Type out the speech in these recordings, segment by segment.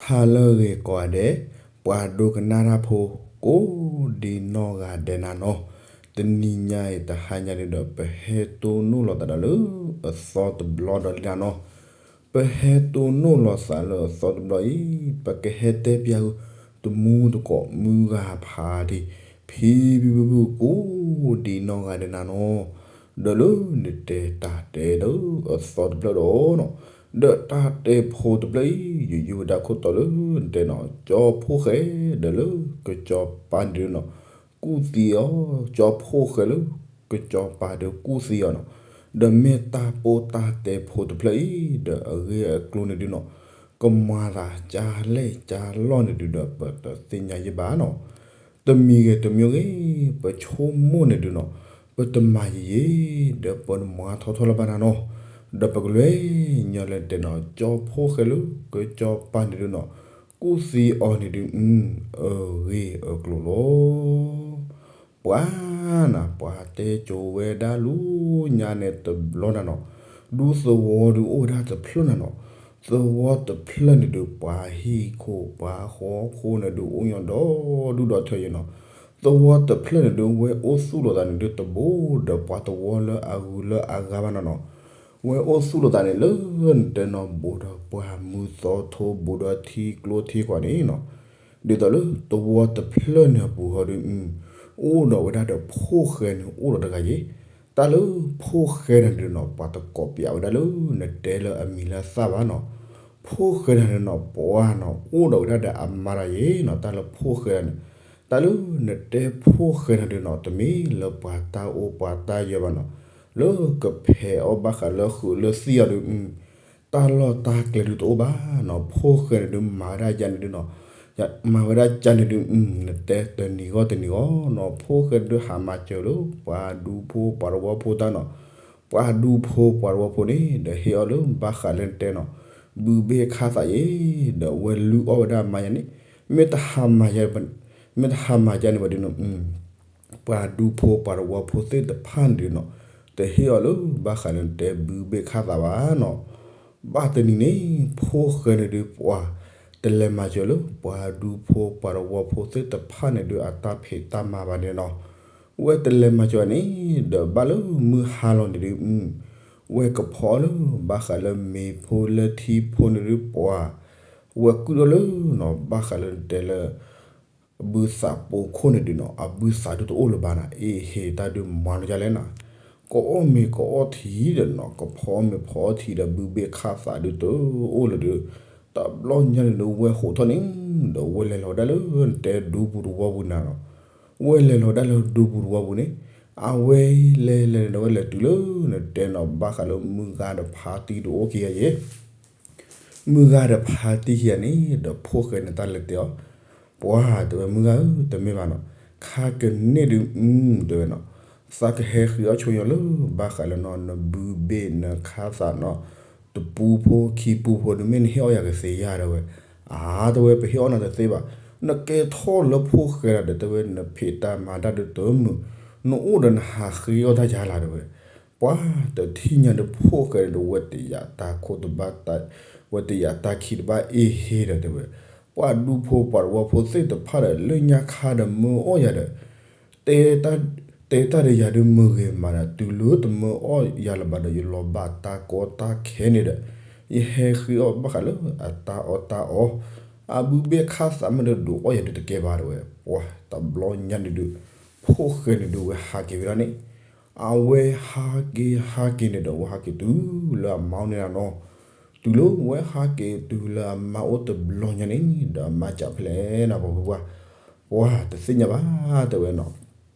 ဟါလၢအဂ့ၤကိးဂၤဒဲး, ပှၤဒိကနၣ်တၢ်ဖိ ကိးဒံနီၢ်ဂၤဒဲးနၤနီၤ, တနံၤညါအံၤတဟါညါဒုဒီး ပဟဲတိၢ်နီၣ်လီၤသးဒီးလၢအသီတဘျီဒီးလံနၤနီၤ, ပဟဲတိၢ်နီၣ်လီၤသးလၢအသီတဘျီအံၤ ပကဟဲတဲပျးဃုာ် တမူတကိးမုၢ်ဂၤဖးတံၢ် ဖံဖံဖုဖု ကိးဒံနီၢ်ဂၤဒဲးနၤနီၤ, ဒီးလၢနတဲတၢ်တဲလၢအသီတဖျၢၣ်ဒီးနီၤ, ဒီးတၢ်တဲဖိတဖျၢၣ်အံၤ ယယုၢ်ဝဲဒၣ်ခိၣ်တီလၢနတဲနီၤ ကၠီဖှိၣ်ဃဲဒီးလၢကစီၤပၤန့ၣ်ဒုနီၤ ကူၣ်သံအီၤ, ကၠီဖှိၣ်ဃဲလၢကစီၤပၤဒီးကူၣ်သံအီၤနီၤ, ဒီးမ့ၢ်တၢ်ပိၢ်တၢ်တဲဖိတဖျၢၣ်အံၤ ဒီးအဂ့ၢ်အကျိၤန့ၣ်ဒုနီၤ ကမၤသးကၢ်လဲၣ်ကၢ်လီၢ်န့ၣ်ဒုဒီး ပတသ့ၣ်ညါယဲၢ်ဘၣ်နီၤ, တမံၤဂ့ၤတမံၤဂ့ၤ ပဆိကမိၣ်န့ၣ်ဒုနီၤ ပတမၤယံာ်ယံာ် ဒီးပတမၤထီထီလၢၤဘၣ်နၤနီၤ, ဒီးပကလဲၤညီလၢတဲနီၤ ကၠီဖှိၣ်ဃဲလၢကစီၤပၤန့ၣ်ဒုနီၤ ကူၣ်သံအီၤန့ၣ်ဒု အဂ့ၢ်အကျိၤလီၤ. ပှၤနၤ ပှၤတဲကိးဝဲဒၣ်လူညါန့ၣ်တဘျီနၤနီၤ, ဒူသဝီဒုအိၣ်ဝဲဒၣ်တဖျၢၣ်နၤနီၤ, သဝီတဖျၢၣ်န့ၣ်ဒု ပှၤဟံၣ်ခိၣ်ပှၤဃီခိၣ်န့ၣ်ဒု အိၣ်ညီဒီဒူၣ်ဒီထၢယဲနီၤ, သဝီတဖျၢၣ်န့ၣ်ဒု ဝဲအိၣ်သူၣ်လိာ်သးန့ၣ်ဒု တဘိဒီးပှၤသဝီလၢအဂုၤလၢအဂၤဘၣ်နၤနီၤ, ဝဲအိၣ်သူၣ်လိာ်သးန့ၣ်လၢနတဲနီၤ ဘူးဒီးပှၤမုာ်သီထိ ဘူးဒီးထံကျိထံကွၢ်န့ၣ်နီၤ, ဒ်သိးလၢသဝီတဖျၢၣ်န့ၣ်အပူၤဟီဒု အိၣ်ဒီးဝဲဒၣ်ဒီးဖှိၣ်ဃဲန့ၣ်အိၣ်ဒီးတဂၤယဲ, တၢ်လၢဖှိၣ်ဃဲန့ၣ်ဒုနီၤ ပှၤတကိးပျးဝဲဒၣ်လၢနတဲလၢအမံၤလၢအသၣ်ဘၣ်နီၤ, ဖှိၣ်ဃဲန့ၣ်ဒုနီၤ ပှၤနီၤ အိၣ်ဒီးဝဲဒၣ်ဒီးအမါဒီးယဲနီၤ, တၢ်လၢဖှိၣ်ဃဲန့ၣ်, တၢ်လၢနတဲဖှိၣ်ဃဲန့ၣ်ဒုနီၤ တမ့ၢ်လၢပှၤတၢ်အိၣ်ပှၤတၢ်ယၢၤဘၣ်နီၤ, လၢကဖဲးအီၣ်ဘၣ်ဃးလၢဃုာ်လၢသံၣ်အီၤဒု တၢ်လီၢ်တၢ်ကျဲဒုတအိၣ်ဘၣ်နီၤ, ဖှိၣ်ဃဲန့ၣ်ဒု မၤဝဲဒၣ်ယၤန့ၣ်ဒုနီၤ, မၤဝဲဒၣ်ကၢ်န့ၣ်ဒု နတဲတနံၤဂီၢ်တနံၤဂီၢ်နီၤ, ဖှိၣ်ဃဲန့ၣ်ဒု ဟးမၤစၢၤလၢပှၤဒူဖိပှၤတဝီဖိတၢ်နီၤ, ပှၤဒူဖိပှၤတဝီဖိန့ၣ် ဒီးဟ့ၣ်အီၤလၢဘၣ်ဃးလၢနတဲနီၤ, ဘုဘ့ၣ်ခါသးယဲ, ဒီးဝဲလုၢ်အီၣ်ဝဲဒၣ်မါယၤန့ၣ်, မ့ၢ်တဟးမၤယၤ, မ့ၢ်တဟးမၤယၤန့ၣ်ဘၣ်ဒုနီၤ ပှၤဒူဖိပှၤတဝီဖိသ့ၣ်တဖၣ်န့ၣ်ဒုနီၤ, တဟ့ၣ်အီၤလၢဘၣ်ဃးလၢနတဲဘုဘ့ၣ်ခါသးဘၣ်နီၤ, ဘၣ်တနံၤန့ၣ် ဖှိၣ်ဃဲန့ၣ်ဒု ပှၤတလဲၤမၤစၢၤလၢပှၤဒူဖိပှၤတဝီဖိသ့ၣ်တဖၣ်န့ၣ်ဒု အတၢ်ဖံးတၢ်မၤဘၣ်န့ၣ်နီၤ, ဝဲတလဲၤမၤစၢၤန့ၣ် ဒီးဘၣ်လၢမုၢ်ဟါလီၤန့ၣ်ဒု ဝဲကဖီလၢဘၣ်ဃးလၢမ့ၤဖိလၢထံဖိန့ၣ်ဒု ပှၤ ဝဲကုၢ်ထီၣ်လၢနီၤ ဘၣ်ဃးလၢနတဲလၢ ဘုသးပိာ်ခိၣ်န့ၣ်ဒုနီၤ အဘုသးဒုတအိၣ်လၢၤဘၣ်နၤ, အ့ဟ့ တၢ်ဒုမၤလီၤဒ်လဲၣ်နၤ, ကအီၣ်မ့ၤကအီၣ်ထံဒီးနီၤ ကဖီမ့ၤဖီအီၣ်ထံဒီး ဘုဘ့ၣ်ခါသးဒုတအိၣ်လၢၤဒု, တဘျီညါန့ၣ်ဒု ဝဲဟိးထီၣ်န့ၣ် ဒီးဝဲလဲၤလီၤဒၣ်လၢနတဲဒူပူၤတဝီပူၤနၤနီၤ, ဝဲလဲၤလီၤဒၣ်လၢဒူပူၤတဝီပူၤန့ၣ်, အဝဲလဲၤလဲၤဒီးဝဲလဲၤတုၤလၢ နတဲနီၤဘၣ်ဃးလၢမုၢ်ဂၤဒီးဖါတံၢ်ဒုအိၣ်ခံဂၤယဲ မုၢ်ဂၤဒီးဖါတံၢ်ခံဂၤန့ၣ် ဒီးဖှိၣ်ဃဲန့ၣ်တၢ်လဲၤတဲအီၤ, ပှၤတဲဝဲမုၢ်ဂၤဧၢ တမ့ၢ်ဘၣ်နီၤ, ခါကန့ၣ်ဒု တဲဝဲနီၤ, သးကဟဲဃ့အီၣ်ဆိယီၤလၢ ဘၣ်ဃးလၢနီၤ နဘုဘ့ၣ်နခါသးနီၤ, တပူဖိခံပူဖိဒု မ့ၢ်နဟ့ၣ်အီၣ်ယၤကသ့ဧါ တဲဝဲ, အါ တဲဝဲ ပဟ့ၣ်အီၣ်နၤတသ့ဘၣ်, နကဲထီၣ်လၢဖှိၣ်ဃဲလီၤဒီး တဲဝဲ နဖံးတၢ်မၤတၢ်ဒုတမုာ်, နအိၣ်ဒီးနဟးဃ့အီၣ်တၢ်ယၤလီၤ တဲဝဲ ပှၤတထံၣ်ညါဒီးဖှိၣ်ဃဲန့ၣ်ဒီး ဝဲတယာ်တၢ်ခိၣ်တဘၣ်, ဝဲတယာ်တၢ်ခံးတဘၣ်အ့ဟ့ဒီးတဲဝဲ, ပှၤဒူဖိပှၤတဝီဖိသ့ၣ်တဖၣ်ဒီး လၢညါခါဒီးမၢအီၣ်ယၤဒီး, တဲတၢ်ဒီးယၤဒုးမုၢ်ဂ့ၤမးဒီး တုၤလၢတမၢအီၣ်ယၤလၢၤဘၣ်ဒီး ယလီၤဘၣ်တၢ်ကီတၢ်ခဲန့ၣ်ဒီး, ယဟဲဃ့အီၣ်ဘၣ်ဃးလၢအတၢ်အီၣ်တၢ်အီ, အဘုဘ့ၣ်ခါသးမ့ၢ်ဒီးဒုးအီၣ်ယၤဒုးတကဲဘၣ်တဲဝဲ, ပှၤတဘျီညါန့ၣ်ဒုး, ဖှိၣ်ဃဲန့ၣ်ဒုးဝဲဟးက့ၤဝဲဒၣ်န့ၣ် အဝဲဟးက့ၤဟးက့ၤန့ၣ်ဒီး ဝဲဟးက့ၤတုၤလၢအမါအိၣ်န့ၣ်လီၤနီၤ, တုၤလၢဝဲဟးက့ၤတုၤလၢအမါအိၣ်တဘျီညါန့ၣ် ဒီးအမါကးဖဲလဲၣ်နီၤ ပှၤ, ပှၤတသ့ၣ်ညါဘၣ်တဲဝဲနီၤ,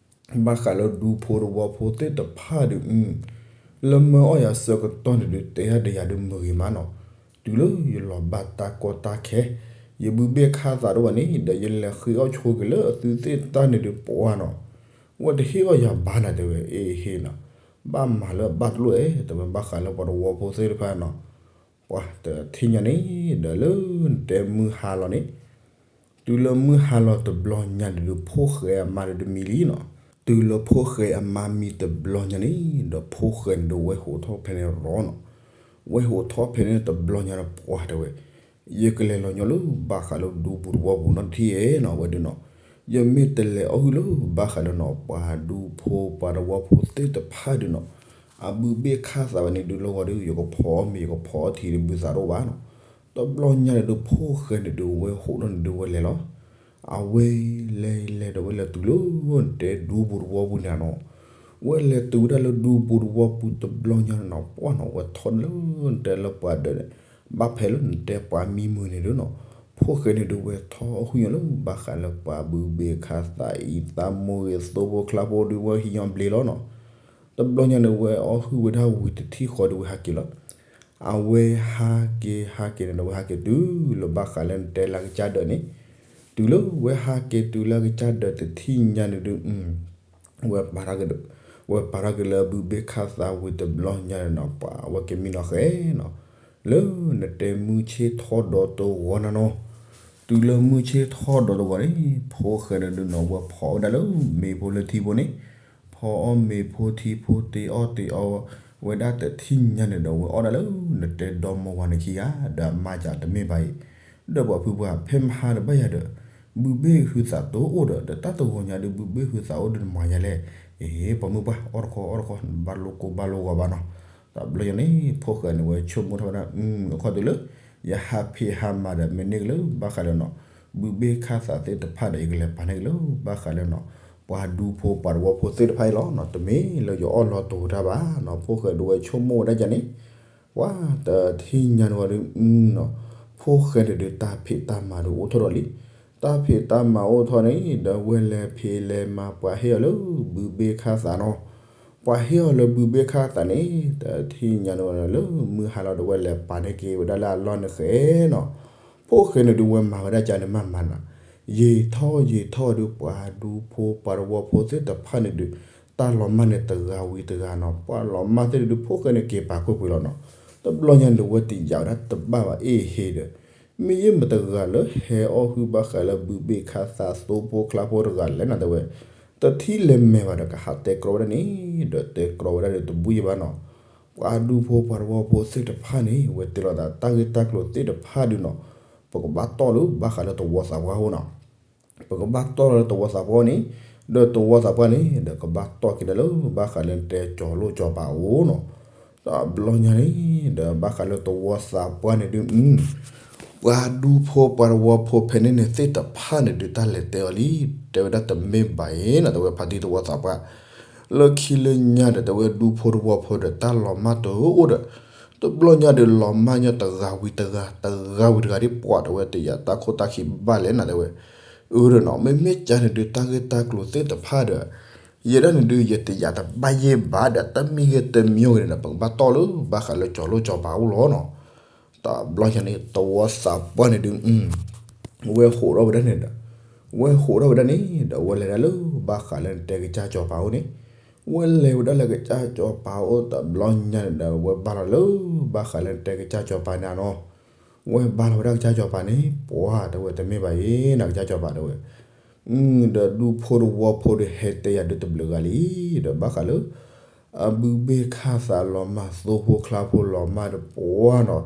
ဘၣ်ဃးလၢဒူဖိတဝီဖိသ့ၣ်တဖၣ်ဒုး, လၢမၢအီၣ်ယၤဆၢကတီၢ်န့ၣ်ဒုး တဲတၢ်ဒီးယၤဒုးမုၢ်ဂ့ၤမးနီၤ, တုၤလၢယလီၤဘၣ်တၢ်ကီတၢ်ခဲ, ယဘုဘ့ၣ်ခါသးဒိၣ်ဘၣ်န့ၣ် ဒီးယလဲၤဃ့အီၣ်ဆိက့ၤလၢအသုသ့ၣ်တၢ်န့ၣ်ဒုးပှၤနီၤ, ဝဲတဟ့ၣ်အီၣ်ယၤဘၣ်နၤတဲဝဲ အ့ဟ့နီၤ, ဘၣ်မၤလၢအဘၣ်တလိၣ်ဧဲ တဲဝဲ ဘၣ်ဃးလၢပှၤတဝီဖိသ့ၣ်တဖၣ်နီၤ, ပှၤတထံၣ်ညါန့ၣ် ဒီးလၢနတဲမုၢ်ဟါလီၤန့ၣ် တုၤလၢမုၢ်ဟါလီၤတဘျီညါန့ၣ်ဒုး ဖှိၣ်ဃဲအမါန့ၣ်ဒုးမံလံနီၤ, တုၤလၢဖှိၣ်ဃဲအမါမံတဘျီညါန့ၣ် ဒီးဖှိၣ်ဃဲန့ၣ်ဒုးဝဲဟိးထီၣ်ဖဲန့ၣ်ရီနီၤ, ဝဲဟိးထီၣ်ဖဲန့ၣ်တဘျီညါဒီးပှၤတဲဝဲ, ယကလဲၤလီၤညီလၢဘၣ်ဃးလၢဒူပူၤသဝီပူၤနီတထံၣ်နီၤ အဝဲဒုနီၤ, ယမ့ၢ်တလဲၤအီၣ်ဟုၣ်လၢဘၣ်ဃးလၢနီၤ ပှၤဒူဖိပှၤသဝီဖိသ့ၣ်တဖၣ်ဒုနီၤ, အဘုဘ့ၣ်ခၣ်သးဝဲန့ၣ်ဒုလီၤဂီၤဒု ယကဖီအီၣ်မ့ၤ ယကဖီအီၣ်ထံဒု ဘုသးတအိၣ်ဘၣ်နီၤ. တဘျီညါန့ၣ်ဒု ဖိၣ်ဃဲန့ၣ်ဒု ဝဲဟိးထီၣ်န့ၣ်ဒု ဝဲလဲၤလီၤ. အဝဲလဲၤလဲၤလဲၤဒီးဝဲလဲၤတုၤလၢ နတဲဒူပူၤသဝီပူၤန့ၣ်နီၤ, ဝဲလဲၤတုၤဝဲဒၣ်လၢဒူပူၤသဝီပူၤတဘျီညါန့ၣ်နီၤ ပှၢ်နီၤ ဝဲထီၣ်လၢနတဲလၢပှၤဒၢးန့ၣ် ဘၣ်ဖဲလၢနတဲပှၤမံမုာ်န့ၣ်ဒုနီၤ, ဖိၣ်ဃဲန့ၣ်ဒု ဝဲထီၣ်အီၣ်ဟုၣ်ညီလၢဘၣ်ဃးလၢပှၤဘုဘ့ၣ်ခၣ်သးအံၤ သးမိၢ်ဂ့ၤသိဖိကျါဖိဒု ဝဲဟံးညီဘျ့လီၤနီၤ. တဘျီညါန့ၣ် ဝဲအီၣ်ဟုၣ်ဝဲဒၣ်ဝံၤတထံၣ်ဃီဒု ဝဲဟးက့ၤလီၤ. အဝဲဟးက့ၤဟးက့ၤန့ၣ်ဒီး ဝဲဟးက့ၤတုၤလၢဘၣ်ဃးလၢနတဲလၢအကစၢ်ဒၢးန့ၣ်, တုၤလၢဝဲဟးက့ၤတုၤလၢအကစၢ်ဒၢးတထံၣ်ညါန့ၣ်ဒု ဝဲပာ်ထီၣ်က့ၤ, ဝဲပာ်ထီၣ်က့ၤလၢအဘုဘ့ၣ်ခၣ်သးဝံၤတဘျီညါန့ၣ်နီၤ ပှၤအဝဲကမံနီၤဃဲနီၤ, လၢနတဲမုၢ်ဆ့ၣ်ထီၣ်ဒီးတဂီၤန့ၣ်နီၤ, တုၤလၢမုၢ်ဆ့ၣ်ထီၣ်ဒီးတဂီၤန့ၣ် ဖိၣ်ဃဲန့ၣ်ဒုနီၤ ဝဲဖီအီၣ်ဝဲဒၣ်လၢမ့ၤဖိလၢထံဖိန့ၣ်, ဖီအီၣ်မ့ၤဖိထံဖိ တ့အီၣ်တ့အီဝဲဒၣ်တထံၣ်ညါန့ၣ်ဒီး ဝဲအီၣ်ဒၣ်လၢနတဲဒီမါဝၤန့ၣ်ခံဂၤ, ဒီးအမါကတမ့ၢ်ဘၣ်အံၤ, ဒီးပှၤဖုပှၢ် ဖဲမဟါတဘၣ်ယၤဒီး ဘုဘ့ၣ်ဟုသးတအိၣ်ဒီး ဒီးတၢ်တဂီၤညါဒု ဘုဘ့ၣ်ဟုသးအိၣ်ဒီးနမၤယၤလဲၣ်, အ့ ပှၤမုၢ်ပှၢ် အီၣ်တခီအီၣ်တခီ ဘၣ်လိကိၢ်ဘၣ်လိဂီၤဘၣ်နီၤ. တဘျီညါန့ၣ် ဖိၣ်ဃဲန့ၣ် ဝဲဆိကမိၣ်ထီၣ်ဝဲဒၣ် အခီၣ်တုၤလၢ ယဟးဖံးဟးမၤဒီး မ့ၢ်န့ၢ်က့ၤလၢဘၣ်ဃးလၢနီၤ ဘုဘ့ၣ်ခၣ်သးသ့ၣ်တဖၣ်ဒီး ယကလဲၤပာ်န့ၢ်က့ၤလၢဘၣ်ဃးလၢနီၤ ပှၤဒူဖိပှၤသဝီဖိသ့ၣ်တဖၣ်အံၤလီၤနီၤ. တမ့ၢ်လၢယအီၣ်လီၤတိၤတၢ်ဘၣ်နီၤ, ဖိၣ်ဃဲဒုးဝဲဆိကမိၣ်ဝဲဒၣ်ယၤန့ၣ်, ပှၤတထံၣ်ညါန့ၣ်ဝံၤဒီး ဖိၣ်ဃဲန့ၣ်ဒုး တၢ်ဖံးတၢ်မၤဒုးအိၣ်ထီၣ်ဒီးလံ. တၢ်ဖံးတၢ်မၤအိၣ်ထီၣ်န့ၣ် ဒီးဝဲလဲၤဖံးလဲၤမၤ ပှၤဟ့ၣ်အီၤလၢဘုဘ့ၣ်ခၣ်သးနီၤ. ပှၤဟ့ၣ်အီၤလၢဘုဘ့ၣ်ခၣ်သးန့ၣ် တထံၣ်ညါန့ၣ်ဝံၤဒီး လၢမုၢ်ဟါလီၤဒီး ဝဲလဲၤပာ်န့ၢ်က့ၤဝဲဒၣ်လၢအလီၢ်န့ၣ်ဃဲနီၤ. ဖိၣ်ဃဲန့ၣ်ဒုး ဝဲမၤဝဲဒၣ်ကန့ၣ်မးမးနီၤ, ယံာ်ထီၣ်ယံာ်ထီၣ်ဒုး ပှၤဒူဖိပှၤသဝီဖိသ့ၣ်တဖၣ်န့ၣ်ဒုး တၢ်လီၤမၢ်န့ၣ်တဂၤဝံၤတဂၤနီၤ, ပှၤလီၤမၢ်သ့ၣ်တဒုး ဖိၣ်ဃဲန့ၣ်က့ၤပာ်ကွ့ၢ်ကွ့ၢ်လီၤနီၤ. တဘျီညါန့ၣ်ဒီး ဝဲတယာ်ဝဲဒၣ်တဘၣ်ဘၣ်အ့ၣ်ဟ့ဒီး မ့ၢ်ယဲမတဂၤလၢဟဲအီၣ်ဟုၣ်ဘၣ်ဃးလၢဘုဘ့ၣ်ခၣ်သး သိဖိကျါဖိတဂၤလဲၣ်နီၤ တဲဝဲ, တထံၣ်လဲၤမဲာ်ဘၣ်ဒီး ကဟးတဲကြီဝဲဒၣ်န့ၣ် ဒီးတဲကြီဝဲဒၣ်ဒီးတဘူၣ်ယဘၣ်နီၤ. ပှၤဒူဖိပှၤသဝီဖိသ့ၣ်တဖၣ်န့ၣ် ဝဲတဲလီၤသးတၢ်ဂ့ၢ်တၢ်ကျိၤသ့ၣ်တဖၣ်ဒုးနီၤ, ပကဘၣ်တီၢ်လၢဘၣ်ဃးလၢသဝီသးပှၢ်အအိၣ်နီၤ. ပကဘၣ်တီၢ်လၢသဝီသးပှၢ်န့ၣ်, ဒီးသဝီသးပှၢ်န့ၣ် ဒီးကဘၣ်တီၢ်က့ၤဒီးလၢဘၣ်ဃးလၢတဲကၠီၤလိၣ်ကၠီၤပၤအအိၣ်နီၤ. တဘျီညါန့ၣ် ဒီးဘၣ်ဃးလၢသဝီသးပှၢ်န့ၣ်ဒုး ပှၤဒူဖိပှၤသဝီဖိဖဲန့ၣ်န့ၣ်သ့ၣ်တဖၣ်န့ၣ်ဒုး တၢ်လဲၤတဲအီၤလံ, တဲဝဲဒၣ်တမ့ၢ်ဘၣ်အံၤနီၤ တဲဝဲဖါတံၢ်သဝီသးပှၢ်, လၢခံလၢညါဒီး တဲဝဲဒူဖိသဝီဖိဒီး တၢ်လီၤမၢ်တအိၣ်ဒီး တဘျီညါဒီး လီၤမၢ်ညီတဂၤဝံၤတဂၤ တဂၤဝံၤတဂၤဒ်ပှၤတဲဝဲတယာ်တၢ်ခိၣ်တၢ်ခံဘၣ်လဲၣ်နီၤ တဲဝဲ. အၢဒီးနီၤ မ့မ့ၢ်ကန့ၣ်ဒုး တၢ်ဂ့ၢ်တၢ်ကျိၤသ့ၣ်တဖၣ်ဒီး ယဲဒၣ်န့ၣ်ဒုး ယတယာ်တဘၣ်ယဲၢ်ဘၣ်ဒီး တၢ်မ့ၢ်ဂ့ၤတမံၤဂ့ၤန့ၣ်ဒီး ပကဘၣ်တီၢ်လၢဘၣ်ဃးလၢကၠီၤလိၣ်ကၠီၤပၤအအိၣ်လီၤနီၤ. တဘျီညါန့ၣ် သဝီသးပှၢ်န့ၣ်ဒုး ဝဲဟိးထီၣ်ဝဲဒၣ်န့ၣ်ဒီး ဝဲဟိးထီၣ်ဝဲဒၣ်န့ၣ်ဒီး ဝဲလဲၤဒၣ်လၢဘၣ်ဃးလၢနတဲကစၢ်ကၠီၤပၤအအိၣ်န့ၣ်, ဝဲလဲၤဝဲဒၣ်လၢကစၢ်ကၠီၤပၤအအိၣ်တဘျီညါန့ၣ်ဒီး ဝဲဘၣ်လီၤလၢဘၣ်ဃးလၢနတဲကစၢ်ကၠီၤပၤန့ၣ်နီၤ. ဝဲဘၣ်လီၤဝဲဒၣ်ကစၢ်ကၠီၤပၤန့ၣ် ပှၤတဲဝဲတမ့ၢ်ဘၣ်အံၤနီၤ ကစၢ်ကၠီၤပၤတဲဝဲ ဒီးဒူဖိသဝီဖိဒီးဟဲတဲယၤဒုးတဘျုးဂၤလံ, ဒီးဘၣ်ဃးလၢအဘုဘ့ၣ်ခၣ်သးလီၤမၢ် သိဖိချါဖိလီၤမၢ်ဒီးပှၤနီၤ,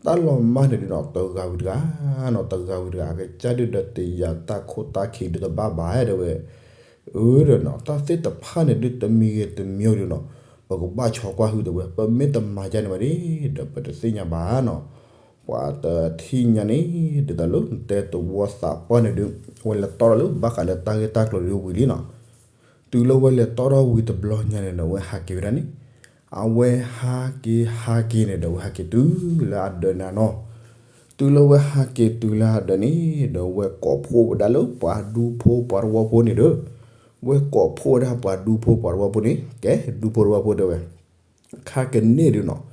တၢ်လီၤမၢ်န့ၣ်ဒုးနီၤ တဂၤဝံၤတဂၤနီၤ တဂၤဝံၤတဂၤ အကစၢ်ဒုးဒီးတယာ်တၢ်ခိၣ်တၢ်ခံဒုးတဘၣ်ဘၣ် တဲဝဲ. အၢဒီးနီၤ တၢ်သ့ၣ်တဖၣ်န့ၣ်ဒုးတမံၤဂ့ၤတမံၤဒုးနီၤ ပကဘၣ်ဆိကွၢ်ဟုၣ်တဲဝဲ ပမ့ၢ်တမၤဒ်န့ၣ်ဘၣ်ဒီး ပတသ့ၣ်ညါဘၣ်နီၤ. ပှၤတထံၣ်ညါန့ၣ် ဒ်သိးလၢနတဲသဝီသးပှၢ်န့ၣ်ဒုး ဝဲလဲၤတီၢ်ထီၣ်လၢဘၣ်ဃးလၢတၢ်ဂ့ၢ်တၢ်ကျိၤဒုးဝံၤလံနီၤ. တုၤလၢဝဲလဲၤတီၢ်ထီၣ်ဝံၤတဘျီညါန့ၣ်ဒီး ဝဲဟးက့ၤဝဲဒၣ်န့ၣ် အဝဲဟးက့ၤဟးက့ၤန့ၣ်ဒီး ဝဲဟးက့ၤတုၤလၢအဒၢးန့ၣ်နီၤ. တုၤလၢဝဲဟးက့ၤတုၤလၢအဒၢးန့ၣ်ဒီး ဝဲကိးဖှိၣ်ဝဲဒၣ်လၢပှၤဒူဖိပှၤသဝီဖိန့ၣ်ဒီး ဝဲကိးဖှိၣ်ဝဲဒၣ်ပှၤဒူဖိပှၤသဝီဖိန့ၣ် ကဲဒူဖိသဝီဖိတဲဝဲ ခါကန့ၣ်ဒုးနီၤ